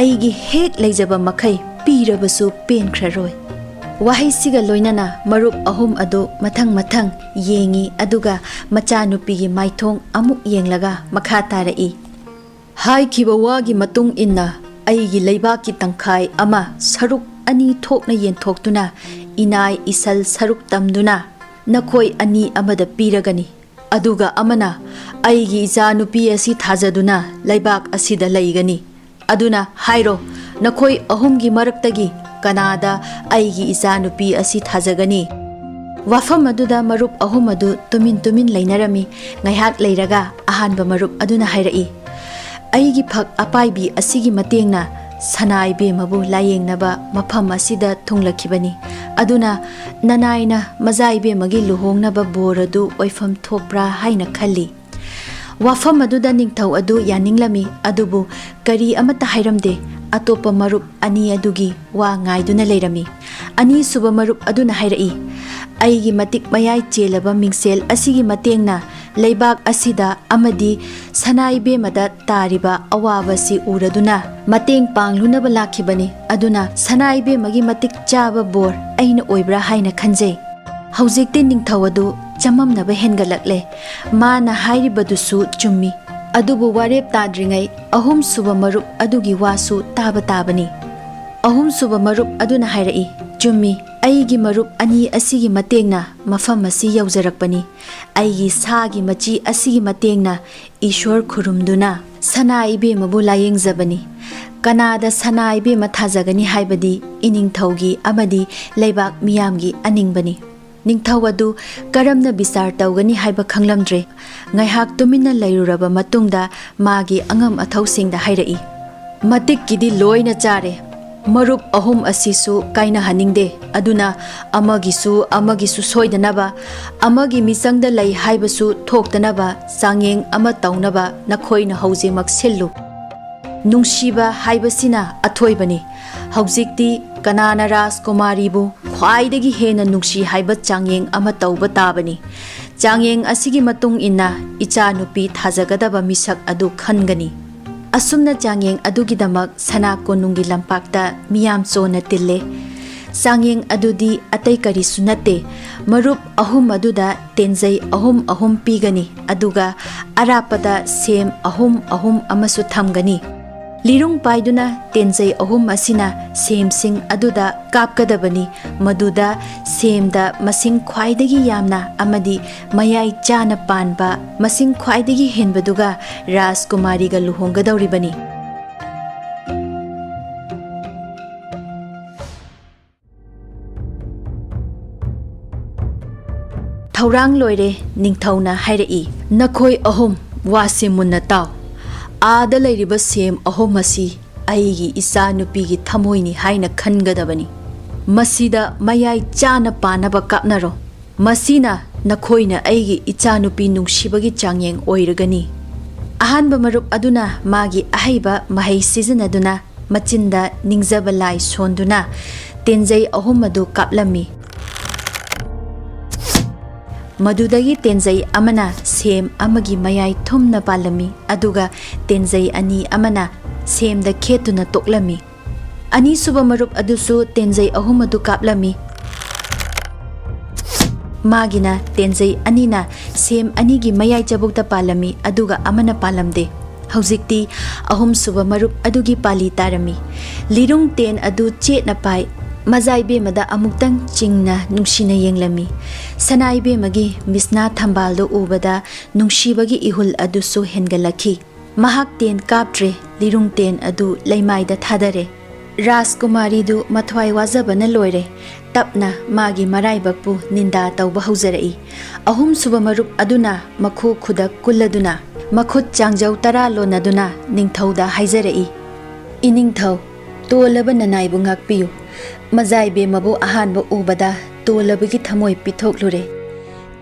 ꯑꯩꯒꯤ ꯍꯦꯛ ꯂꯩꯖꯕ ꯃꯈꯩ ꯄꯤꯔꯕꯁꯨ ꯄꯦꯟꯈ꯭ꯔꯔꯣꯏ"꯫ ꯋꯥꯍꯩꯁꯤꯒ ꯂꯣꯏꯅꯅ ꯃꯔꯨꯞ ꯑꯍꯨꯝ ꯑꯗꯨ ꯃꯊꯪ ꯃꯊꯪ ꯌꯦꯡꯉꯤ, ꯑꯗꯨꯒ ꯃꯆꯥꯅꯨꯄꯤꯒꯤ ꯃꯥꯏꯊꯣꯡ ꯑꯃꯨꯛ ꯌꯦꯡꯂꯒ ꯃꯈꯥ ꯇꯥꯔꯛꯏ, "ꯍꯥꯏꯈꯤꯕ ꯋꯥꯒꯤ ꯃꯇꯨꯡ ꯏꯟꯅ ꯑꯩꯒꯤ ꯂꯩꯕꯥꯛꯀꯤ ꯇꯪꯈꯥꯏ ꯑꯃ ꯁꯔꯨꯛ ꯑꯅꯤ ꯊꯣꯛꯅ ꯌꯦꯟꯊꯣꯛꯇꯨꯅ ꯏꯅꯥꯏ ꯏꯁꯜ ꯁꯔꯨꯛ ꯇꯝꯗꯨꯅ ꯅꯈꯣꯏ ꯑꯅꯤ ꯑꯃꯗ ꯄꯤꯔꯒꯅꯤ꯫ ꯑꯗꯨꯒ ꯑꯃꯅ ꯑꯩꯒꯤ ꯏꯆꯥꯅꯨꯄꯤ ꯑꯁꯤ ꯊꯥꯖꯗꯨꯅ ꯂꯩꯕꯥꯛ ꯑꯁꯤꯗ ꯂꯩꯒꯅꯤ꯫ ꯑꯗꯨꯅ ꯍꯥꯏꯔꯣ, ꯅꯈꯣꯏ ꯑꯍꯨꯝꯒꯤ ꯃꯔꯛꯇꯒꯤ ꯀꯅꯥꯗ ꯑꯩꯒꯤ ꯏꯆꯥꯅꯨꯄꯤ ꯑꯁꯤ ꯊꯥꯖꯒꯅꯤ?" ꯋꯥꯐꯝ ꯑꯗꯨꯗ ꯃꯔꯨꯞ ꯑꯍꯨꯝ ꯑꯗꯨ ꯇꯨꯃꯤꯟ ꯇꯨꯃꯤꯟ ꯂꯩꯅꯔꯝꯃꯤ꯫ ꯉꯥꯏꯍꯥꯛ ꯂꯩꯔꯒ ꯑꯍꯥꯟꯕ ꯃꯔꯨꯞ ꯑꯗꯨꯅ ꯍꯥꯏꯔꯛꯏ, "ꯑꯩꯒꯤ ꯐꯛ ꯑꯄꯥꯏꯕꯤ ꯑꯁꯤꯒꯤ ꯃꯇꯦꯡꯅ ꯁꯅꯥ ꯏꯕꯦꯝꯃꯕꯨ ꯂꯥꯌꯦꯡꯅꯕ ꯃꯐꯝ ꯑꯁꯤꯗ ꯊꯨꯡꯂꯛꯈꯤꯕꯅꯤ꯫ ꯑꯗꯨꯅ ꯅꯅꯥꯏꯅ ꯃꯖꯥ ꯏꯕꯦꯝꯃꯒꯤ ꯂꯨꯍꯣꯡꯅꯕ ꯕꯣꯔ ꯑꯗꯨ ꯑꯣꯏꯐꯝ ꯊꯣꯛꯄ꯭ꯔꯥ ꯍꯥꯏꯅ ꯈꯜꯂꯤ"꯫ ꯋꯥꯐꯝ ꯑꯗꯨꯗ ꯅꯤꯡꯊꯧ ꯑꯗꯨ ꯌꯥꯅꯤꯡꯂꯝꯃꯤ, ꯑꯗꯨꯕꯨ ꯀꯔꯤ ꯑꯃꯠꯇ ꯍꯥꯏꯔꯝꯗꯦ꯫ ꯑꯇꯣꯞꯄ ꯃꯔꯨꯞ ꯑꯅꯤ ꯑꯗꯨꯒꯤ ꯋꯥ ꯉꯥꯏꯗꯨꯅ ꯂꯩꯔꯝꯃꯤ꯫ ꯑꯅꯤꯁꯨꯕ ꯃꯔꯨꯞ ꯑꯗꯨꯅ ꯍꯥꯏꯔꯛꯏ, "ꯑꯩꯒꯤ ꯃꯇꯤꯛ ꯃꯌꯥꯏ ꯆꯦꯜꯂꯕ ꯃꯤꯡꯁꯦꯜ ꯑꯁꯤꯒꯤ ꯃꯇꯦꯡꯅ ꯂꯩꯕꯥꯛ ꯑꯁꯤꯗ ꯑꯃꯗꯤ ꯁꯅꯥ ꯏꯕꯦꯝꯃꯗ ꯇꯥꯔꯤꯕ ꯑꯋꯥꯕꯁꯤ ꯎꯔꯗꯨꯅ ꯃꯇꯦꯡ ꯄꯥꯡꯂꯨꯅꯕ ꯂꯥꯛꯈꯤꯕꯅꯤ꯫ ꯑꯗꯨꯅ ꯁꯅꯥ ꯏꯕꯦꯝꯃꯒꯤ ꯃꯇꯤꯛ ꯆꯥꯕ ꯕꯣꯔ ꯑꯩꯅ ꯑꯣꯏꯕ꯭ꯔꯥ ꯍꯥꯏꯅ ꯈꯟꯖꯩ"꯫ ꯍꯧꯖꯤꯛꯇꯤ ꯅꯤꯡꯊꯧ ꯑꯗꯨ ꯆꯃꯝꯅꯕ ꯍꯦꯟꯒꯠꯂꯛꯂꯦ꯫ ꯃꯥꯅ ꯍꯥꯏꯔꯤꯕꯗꯨꯁꯨ ꯆꯨꯝꯃꯤ꯫ ꯑꯗꯨꯕꯨ ꯋꯥꯔꯦꯞ ꯇꯥꯗ꯭ꯔꯤꯉꯩ ꯑꯍꯨꯝꯁꯨꯕ ꯃꯔꯨꯞ ꯑꯗꯨꯒꯤ ꯋꯥꯁꯨ ꯇꯥꯕ ꯇꯥꯕꯅꯤ꯫ ꯑꯍꯨꯝꯁꯨꯕ ꯃꯔꯨꯞ ꯑꯗꯨꯅ ꯍꯥꯏꯔꯛꯏ, "ꯆꯨꯝꯃꯤ, ꯑꯩꯒꯤ ꯃꯔꯨꯞ ꯑꯅꯤ ꯑꯁꯤꯒꯤ ꯃꯇꯦꯡꯅ ꯃꯐꯝ ꯑꯁꯤ ꯌꯧꯖꯔꯛꯄꯅꯤ꯫ ꯑꯩꯒꯤ ꯁꯥꯒꯤ ꯃꯆꯤ ꯑꯁꯤꯒꯤ ꯃꯇꯦꯡꯅ ꯏꯁ꯭ꯋꯔ ꯈꯨꯔꯨꯝꯗꯨꯅ ꯁꯅꯥ ꯏꯕꯦꯝꯃꯕꯨ ꯂꯥꯌꯦꯡꯖꯕꯅꯤ꯫ ꯀꯅꯥꯗ ꯁꯅꯥ ꯏꯕꯦꯝꯃ ꯊꯥꯖꯒꯅꯤ ꯍꯥꯏꯕꯗꯤ ꯏꯅꯤꯡꯊꯧꯒꯤ ꯑꯃꯗꯤ ꯂꯩꯕꯥꯛ ꯃꯤꯌꯥꯝꯒꯤ ꯑꯅꯤꯡꯕꯅꯤ꯫" ꯅꯤꯡꯊꯧ ꯑꯗꯨ ꯀꯔꯝꯅ ꯕꯤꯆꯥꯔ ꯇꯧꯒꯅꯤ ꯍꯥꯏꯕ ꯈꯪꯂꯝꯗ꯭ꯔꯦ꯫ ꯉꯥꯏꯍꯥꯛ ꯇꯨꯃꯤꯟꯅ ꯂꯩꯔꯨꯔꯕ ꯃꯇꯨꯡꯗ ꯃꯥꯒꯤ ꯑꯉꯝ ꯑꯊꯧꯁꯤꯡꯗ ꯍꯥꯏꯔꯛꯏ, "ꯃꯇꯤꯛꯀꯤꯗꯤ ꯂꯣꯏꯅ ꯆꯥꯔꯦ꯫ ꯃꯔꯨꯞ ꯑꯍꯨꯝ ꯑꯁꯤꯁꯨ ꯀꯥꯏꯅꯍꯟꯅꯤꯡꯗꯦ꯫ ꯑꯗꯨꯅ ꯑꯃꯒꯤꯁꯨ ꯑꯃꯒꯤꯁꯨ ꯁꯣꯏꯗꯅꯕ, ꯑꯃꯒꯤ ꯃꯤꯆꯪꯗ ꯂꯩ ꯍꯥꯏꯕꯁꯨ ꯊꯣꯛꯇꯅꯕ ꯆꯥꯡꯌꯦꯡ ꯑꯃ ꯇꯧꯅꯕ ꯅꯈꯣꯏꯅ ꯍꯧꯖꯤꯛꯃꯛ ꯁꯤꯜꯂꯨ꯫ ꯅꯨꯡꯁꯤꯕ ꯍꯥꯏꯕꯁꯤꯅ ꯑꯊꯣꯏꯕꯅꯤ꯫ ꯍꯧꯖꯤꯛꯇꯤ ꯀꯅꯥꯅ ꯔꯥꯖꯀꯨꯃꯥꯔꯤꯕꯨ ꯈ꯭ꯋꯥꯏꯗꯒꯤ ꯍꯦꯟꯅ ꯅꯨꯡꯁꯤ ꯍꯥꯏꯕ ꯆꯥꯡꯌꯦꯡ ꯑꯃ ꯇꯧꯕ ꯇꯥꯕꯅꯤ꯫ ꯆꯥꯡꯌꯦꯡ ꯑꯁꯤꯒꯤ ꯃꯇꯨꯡ ꯏꯟꯅ ꯏꯆꯥꯅꯨꯄꯤ ꯊꯥꯖꯒꯗꯕ ꯃꯤꯁꯛ ꯑꯗꯨ ꯈꯟꯒꯅꯤ꯫" ꯑꯁꯨꯝꯅ ꯆꯥꯡꯌꯦꯡ ꯑꯗꯨꯒꯤꯗꯃꯛ ꯁꯅꯥ ꯀꯣꯅꯨꯡꯒꯤ ꯂꯝꯄꯥꯛꯇ ꯃꯤꯌꯥꯝ ꯆꯣꯟꯅ ꯇꯤꯜꯂꯦ꯫ ꯆꯥꯡꯌꯦꯡ ꯑꯗꯨꯗꯤ ꯑꯇꯩ ꯀꯔꯤꯁꯨ ꯅꯠꯇꯦ, ꯃꯔꯨꯞ ꯑꯍꯨꯝ ꯑꯗꯨꯗ ꯇꯦꯟꯖꯩ ꯑꯍꯨꯝ ꯑꯍꯨꯝ ꯄꯤꯒꯅꯤ, ꯑꯗꯨꯒ ꯑꯔꯥꯞꯄꯗ ꯁꯦꯝ ꯑꯍꯨꯝ ꯑꯍꯨꯝ ꯑꯃꯁꯨ ꯊꯝꯒꯅꯤ꯫ ꯂꯤꯔꯨꯡ ꯄꯥꯏꯗꯨꯅ ꯇꯦꯟꯖꯩ ꯑꯍꯨꯝ ꯑꯁꯤꯅ ꯁꯦꯝꯁꯤꯡ ꯑꯗꯨꯗ ꯀꯥꯞꯀꯗꯕꯅꯤ, ꯃꯗꯨꯗ ꯁꯦꯝꯗ ꯃꯁꯤꯡ ꯈ꯭ꯋꯥꯏꯗꯒꯤ ꯌꯥꯝꯅ ꯑꯃꯗꯤ ꯃꯌꯥꯏ ꯆꯥꯅ ꯄꯥꯟꯕ ꯃꯁꯤꯡ ꯈ꯭ꯋꯥꯏꯗꯒꯤ ꯍꯦꯟꯕꯗꯨꯒ ꯔꯥꯖꯀꯨꯃꯥꯔꯤꯒ ꯂꯨꯍꯣꯡꯒꯗꯧꯔꯤꯕꯅꯤ꯫ ꯊꯧꯔꯥꯡ ꯂꯣꯏꯔꯦ, ꯅꯤꯡꯊꯧꯅ ꯍꯥꯏꯔꯛꯏ, "ꯅꯈꯣꯏ ꯑꯍꯨꯝ ꯋꯥꯁꯤ ꯃꯨꯟꯅ ꯇꯥꯎ꯫ ꯑꯥꯗ ꯂꯩꯔꯤꯕ ꯁꯦꯝ ꯑꯍꯨꯝ ꯑꯁꯤ ꯑꯩꯒꯤ ꯏꯆꯥꯅꯨꯄꯤꯒꯤ ꯊꯃꯣꯏꯅꯤ ꯍꯥꯏꯅ ꯈꯟꯒꯗꯕꯅꯤ꯫ ꯃꯁꯤꯗ ꯃꯌꯥꯏ ꯆꯥꯅ ꯄꯥꯅꯕ ꯀꯥꯞꯅꯔꯣ꯫ ꯃꯁꯤꯅ ꯅꯈꯣꯏꯅ ꯑꯩꯒꯤ ꯏꯆꯥꯅꯨꯄꯤ ꯅꯨꯡꯁꯤꯕꯒꯤ ꯆꯥꯡꯌꯦꯡ ꯑꯣꯏꯔꯒꯅꯤ꯫" ꯑꯍꯥꯟꯕ ꯃꯔꯨꯞ ꯑꯗꯨꯅ ꯃꯥꯒꯤ ꯑꯍꯩꯕ ꯃꯍꯩ ꯁꯤꯖꯤꯟꯅꯗꯨꯅ ꯃꯆꯤꯟꯗ ꯅꯤꯡꯖꯕ ꯂꯥꯏ ꯁꯣꯟꯗꯨꯅ ꯇꯦꯟꯖꯩ ꯑꯍꯨꯝ ꯑꯗꯨ ꯀꯥꯞꯂꯝꯃꯤ꯫ ꯃꯗꯨꯗꯒꯤ ꯇꯦꯟꯖꯩ ꯑꯃꯅ ꯁꯦꯝ ꯑꯃꯒꯤ ꯃꯌꯥꯏ ꯊꯨꯝꯅ ꯄꯥꯜꯂꯝꯃꯤ, ꯑꯗꯨꯒ ꯇꯦꯟꯖꯩ ꯑꯅꯤ ꯑꯃꯅ ꯁꯦꯝꯗ ꯈꯦꯠꯇꯨꯅ ꯇꯣꯛꯂꯝꯃꯤ꯫ ꯑꯅꯤꯁꯨꯕ ꯃꯔꯨꯞ ꯑꯗꯨꯁꯨ ꯇꯦꯟꯖꯩ ꯑꯍꯨꯝ ꯑꯗꯨ ꯀꯥꯞꯂꯝꯃꯤ꯫ ꯃꯥꯒꯤꯅ ꯇꯦꯟꯖꯩ ꯑꯅꯤꯅ ꯁꯦꯝ ꯑꯅꯤꯒꯤ ꯃꯌꯥꯏ ꯆꯕꯨꯛꯇ ꯄꯥꯜꯂꯝꯃꯤ, ꯑꯗꯨꯒ ꯑꯃꯅ ꯄꯥꯜꯂꯝꯗꯦ꯫ ꯍꯧꯖꯤꯛꯇꯤ ꯑꯍꯨꯝꯁꯨꯕ ꯃꯔꯨꯞ ꯑꯗꯨꯒꯤ ꯄꯥꯂꯤ ꯇꯥꯔꯝꯃꯤ꯫ ꯂꯤꯔꯨꯡ ꯇꯦꯟ ꯑꯗꯨ ꯆꯦꯠꯅ ꯄꯥꯏ꯫ ꯃꯖꯥ ꯏꯕꯦꯝꯃꯗ ꯑꯃꯨꯛꯇꯪ ꯆꯤꯡꯅ ꯅꯨꯡꯁꯤꯅ ꯌꯦꯡꯂꯝꯃꯤ꯫ ꯁꯅꯥ ꯏꯕꯦꯝꯃꯒꯤ ꯃꯤꯁꯅꯥ ꯊꯝꯕꯥꯜꯗꯨ ꯎꯕꯗ ꯅꯨꯡꯁꯤꯕꯒꯤ ꯏꯍꯨꯜ ꯑꯗꯨꯁꯨ ꯍꯦꯟꯒꯠꯂꯛꯈꯤ꯫ ꯃꯍꯥꯛ ꯇꯦꯟ ꯀꯥꯞꯇ꯭ꯔꯦ, ꯂꯤꯔꯨꯡ ꯇꯦꯟ ꯑꯗꯨ ꯂꯩꯃꯥꯏꯗ ꯊꯥꯗꯔꯦ꯫ ꯔꯥꯖꯀꯨꯃꯥꯔꯤꯗꯨ ꯃꯊ꯭ꯋꯥꯏ ꯋꯥꯖꯕꯅ ꯂꯣꯏꯔꯦ꯫ ꯇꯞꯅ ꯃꯥꯒꯤ ꯃꯔꯥꯏꯕꯛꯄꯨ ꯅꯤꯟꯗꯥ ꯇꯧꯕ ꯍꯧꯖꯔꯛꯏ꯫ ꯑꯍꯨꯝꯁꯨꯕ ꯃꯔꯨꯞ ꯑꯗꯨꯅ ꯃꯈꯨ ꯈꯨꯗꯛ ꯀꯨꯜꯂꯗꯨꯅ, ꯃꯈꯨꯠ ꯆꯥꯡꯖꯧ ꯇꯔꯥ ꯂꯣꯟꯅꯗꯨꯅ ꯅꯤꯡꯊꯧꯗ ꯍꯥꯏꯖꯔꯛꯏ, "ꯏꯅꯤꯡꯊꯧ, ꯇꯣꯜꯂꯕ ꯅꯅꯥꯏꯕꯨ ꯉꯥꯛꯄꯤꯌꯨ꯫ ꯃꯖꯥꯏꯕꯦꯝꯃꯕꯨ ꯑꯍꯥꯟꯕ ꯎꯕꯗ ꯇꯣꯜꯂꯕꯒꯤ ꯊꯃꯣꯏ ꯄꯤꯊꯣꯛꯂꯨꯔꯦ꯫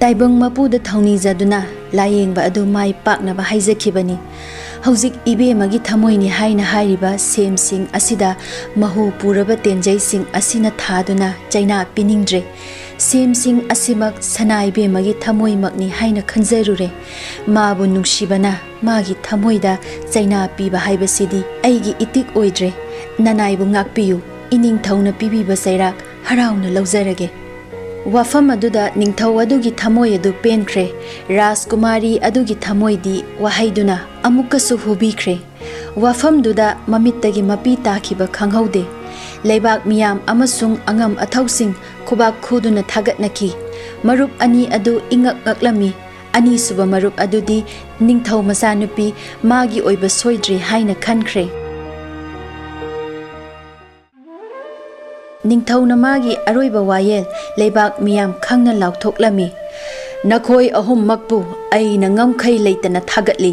ꯇꯥꯏꯕꯪ ꯃꯄꯨꯗ ꯊꯧꯅꯤꯖꯗꯨꯅ ꯂꯥꯌꯦꯡꯕ ꯑꯗꯨ ꯃꯥꯏ ꯄꯥꯛꯅꯕ ꯍꯥꯏꯖꯈꯤꯕꯅꯤ꯫ ꯍꯧꯖꯤꯛ ꯏꯕꯦꯝꯃꯒꯤ ꯊꯃꯣꯏꯅꯤ ꯍꯥꯏꯅ ꯍꯥꯏꯔꯤꯕ ꯁꯦꯝꯁꯤꯡ ꯑꯁꯤꯗ ꯃꯍꯨ ꯄꯨꯔꯕ ꯇꯦꯟꯖꯩꯁꯤꯡ ꯑꯁꯤꯅ ꯊꯥꯗꯨꯅ ꯆꯩꯅꯥ ꯄꯤꯅꯤꯡꯗ꯭ꯔꯦ꯫ ꯁꯦꯝꯁꯤꯡ ꯑꯁꯤꯃꯛ ꯁꯅꯥ ꯏꯕꯦꯝꯃꯒꯤ ꯊꯃꯣꯏꯃꯛꯅꯤ ꯍꯥꯏꯅ ꯈꯟꯖꯔꯨꯔꯦ꯫ ꯃꯥꯕꯨ ꯅꯨꯡꯁꯤꯕꯅ ꯃꯥꯒꯤ ꯊꯃꯣꯏꯗ ꯆꯩꯅꯥ ꯄꯤꯕ ꯍꯥꯏꯕꯁꯤꯗꯤ ꯑꯩꯒꯤ ꯏꯇꯤꯛ ꯑꯣꯏꯗ꯭ꯔꯦ꯫ ꯅꯅꯥꯏꯕꯨ ꯉꯥꯛꯄꯤꯌꯨ꯫ ꯏꯅꯤꯡꯊꯧꯅ ꯄꯤꯕꯤꯕ ꯆꯩꯔꯥꯛ ꯍꯔꯥꯎꯅ ꯂꯧꯖꯔꯒꯦ꯫" ꯋꯥꯐꯝ ꯑꯗꯨꯗ ꯅꯤꯡꯊꯧ ꯑꯗꯨꯒꯤ ꯊꯃꯣꯏ ꯑꯗꯨ ꯄꯦꯟꯈ꯭ꯔꯦ꯫ ꯔꯥꯖꯀꯨꯃꯥꯔꯤ ꯑꯗꯨꯒꯤ ꯊꯃꯣꯏꯗꯤ ꯋꯥꯍꯩꯗꯨꯅ ꯑꯃꯨꯛꯀꯁꯨ ꯍꯨꯕꯤꯈ꯭ꯔꯦ꯫ ꯋꯥꯐꯝꯗꯨꯗ ꯃꯃꯤꯠꯇꯒꯤ ꯃꯄꯤ ꯇꯥꯈꯤꯕ ꯈꯪꯍꯧꯗꯦ꯫ ꯂꯩꯕꯥꯛ ꯃꯤꯌꯥꯝ ꯑꯃꯁꯨꯡ ꯑꯉꯝ ꯑꯊꯧꯁꯤꯡ ꯈꯨꯕꯥꯛ ꯈꯨꯗꯨꯅ ꯊꯥꯒꯠꯅꯈꯤ꯫ ꯃꯔꯨꯞ ꯑꯅꯤ ꯑꯗꯨ ꯏꯉꯛ ꯉꯛꯂꯝꯃꯤ꯫ ꯑꯅꯤꯁꯨꯕ ꯃꯔꯨꯞ ꯑꯗꯨꯗꯤ ꯅꯤꯡꯊꯧ ꯃꯆꯥꯅꯨꯄꯤ ꯃꯥꯒꯤ ꯑꯣꯏꯕ ꯁꯣꯏꯗ꯭ꯔꯦ ꯍꯥꯏꯅ ꯈꯟꯈ꯭ꯔꯦ꯫ ꯅꯤꯡꯊꯧꯅ ꯃꯥꯒꯤ ꯑꯔꯣꯏꯕ ꯋꯥꯌꯦꯜ ꯂꯩꯕꯥꯛ ꯃꯤꯌꯥꯝ ꯈꯪꯅ ꯂꯥꯎꯊꯣꯛꯂꯝꯃꯤ, "ꯅꯈꯣꯏ ꯑꯍꯨꯝꯃꯛꯄꯨ ꯑꯩꯅ ꯉꯝꯈꯩ ꯂꯩꯇꯅ ꯊꯥꯒꯠꯂꯤ꯫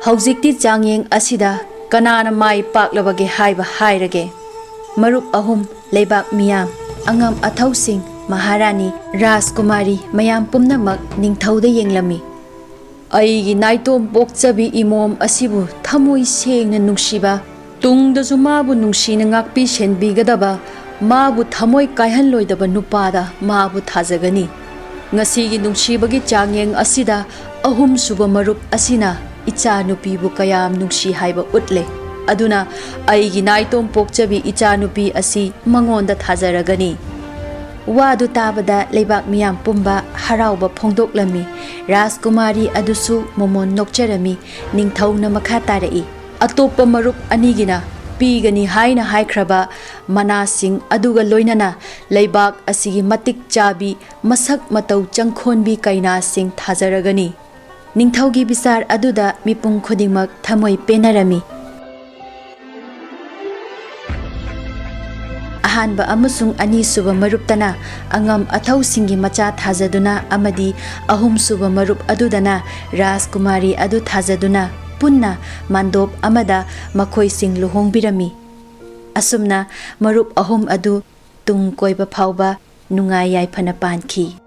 ꯍꯧꯖꯤꯛꯇꯤ ꯆꯥꯡꯌꯦꯡ ꯑꯁꯤꯗ ꯀꯅꯥꯅ ꯃꯥꯏ ꯄꯥꯛꯂꯕꯒꯦ ꯍꯥꯏꯕ ꯍꯥꯏꯔꯒꯦ꯫" ꯃꯔꯨꯞ ꯑꯍꯨꯝ, ꯂꯩꯕꯥꯛ ꯃꯤꯌꯥꯝ, ꯑꯉꯝ ꯑꯊꯧꯁꯤꯡ, ꯃꯍꯥꯔꯥꯅꯤ, ꯔꯥꯖꯀꯨꯃꯥꯔꯤ ꯃꯌꯥꯝ ꯄꯨꯝꯅꯃꯛ ꯅꯤꯡꯊꯧꯗ ꯌꯦꯡꯂꯝꯃꯤ꯫ "ꯑꯩꯒꯤ ꯅꯥꯏꯇꯣꯝ ꯄꯣꯛꯆꯕꯤ ꯏꯃꯣꯝ ꯑꯁꯤꯕꯨ ꯊꯃꯣꯏ ꯁꯦꯡꯅ ꯅꯨꯡꯁꯤꯕ, ꯇꯨꯡꯗꯁꯨ ꯃꯥꯕꯨ ꯅꯨꯡꯁꯤꯅ ꯉꯥꯛꯄꯤ ꯁꯦꯟꯕꯤꯒꯗꯕ, ꯃꯥꯕꯨ ꯊꯃꯣꯏ ꯀꯥꯏꯍꯜꯂꯣꯏꯗꯕ ꯅꯨꯄꯥꯗ ꯃꯥꯕꯨ ꯊꯥꯖꯒꯅꯤ꯫ ꯉꯁꯤꯒꯤ ꯅꯨꯡꯁꯤꯕꯒꯤ ꯆꯥꯡꯌꯦꯡ ꯑꯁꯤꯗ ꯑꯍꯨꯝꯁꯨꯕ ꯃꯔꯨꯞ ꯑꯁꯤꯅ ꯏꯆꯥꯅꯨꯄꯤꯕꯨ ꯀꯌꯥꯝ ꯅꯨꯡꯁꯤ ꯍꯥꯏꯕ ꯎꯠꯂꯦ꯫ ꯑꯗꯨꯅ ꯑꯩꯒꯤ ꯅꯥꯏꯇꯣꯝ ꯄꯣꯛꯆꯕꯤ ꯏꯆꯥꯅꯨꯄꯤ ꯑꯁꯤ ꯃꯉꯣꯟꯗ ꯊꯥꯖꯔꯒꯅꯤ꯫" ꯋꯥꯗꯨ ꯇꯥꯕꯗ ꯂꯩꯕꯥꯛ ꯃꯤꯌꯥꯝ ꯄꯨꯝꯕ ꯍꯔꯥꯎꯕ ꯐꯣꯡꯗꯣꯛꯂꯝꯃꯤ꯫ ꯔꯥꯖꯀꯨꯃꯥꯔꯤ ꯑꯗꯨꯁꯨ ꯃꯃꯣꯟ ꯅꯣꯛꯆꯔꯝꯃꯤ꯫ ꯅꯤꯡꯊꯧꯅ ꯃꯈꯥ ꯇꯥꯔꯛꯏ, "ꯑꯇꯣꯞꯄ ꯃꯔꯨꯞ ꯑꯅꯤꯒꯤꯅ ꯄꯤꯒꯅꯤ ꯍꯥꯏꯅ ꯍꯥꯏꯈ꯭ꯔꯕ ꯃꯅꯥꯁꯤꯡ ꯑꯗꯨꯒ ꯂꯣꯏꯅꯅ ꯂꯩꯕꯥꯛ ꯑꯁꯤꯒꯤ ꯃꯇꯤꯛ ꯆꯥꯕꯤ, ꯃꯁꯛ ꯃꯇꯧ ꯆꯪꯈꯣꯟꯕꯤ ꯀꯩꯅꯥꯁꯤꯡ ꯊꯥꯖꯔꯒꯅꯤ꯫ ꯅꯤꯡꯊꯧꯒꯤ ꯕꯤꯆꯥꯔ ꯑꯗꯨꯗ ꯃꯤꯄꯨꯝ ꯈꯨꯗꯤꯡꯃꯛ ꯊꯃꯣꯏ ꯄꯦꯟꯅꯔꯝꯃꯤ꯫ ꯑꯍꯥꯟꯕ ꯑꯃꯁꯨꯡ ꯑꯅꯤꯁꯨꯕ ꯃꯔꯨꯞꯇꯅ ꯑꯉꯝ ꯑꯊꯧꯁꯤꯡꯒꯤ ꯃꯆꯥ ꯊꯥꯖꯗꯨꯅ ꯑꯃꯗꯤ ꯑꯍꯨꯝꯁꯨꯕ ꯃꯔꯨꯞ ꯑꯗꯨꯗꯅ ꯔꯥꯖꯀꯨꯃꯥꯔꯤ ꯑꯗꯨ ꯊꯥꯖꯗꯨꯅ ꯄꯨꯟꯅ ꯃꯥꯟꯗꯣꯞ ꯑꯃꯗ ꯃꯈꯣꯏꯁꯤꯡ ꯂꯨꯍꯣꯡꯕꯤꯔꯝꯃꯤ꯫ ꯑꯁꯨꯝꯅ ꯃꯔꯨꯞ ꯑꯍꯨꯝ ꯑꯗꯨ ꯇꯨꯡ ꯀꯣꯏꯕ ꯐꯥꯎꯕ ꯅꯨꯡꯉꯥꯏ ꯌꯥꯏꯐꯅ ꯄꯥꯟꯈꯤ꯫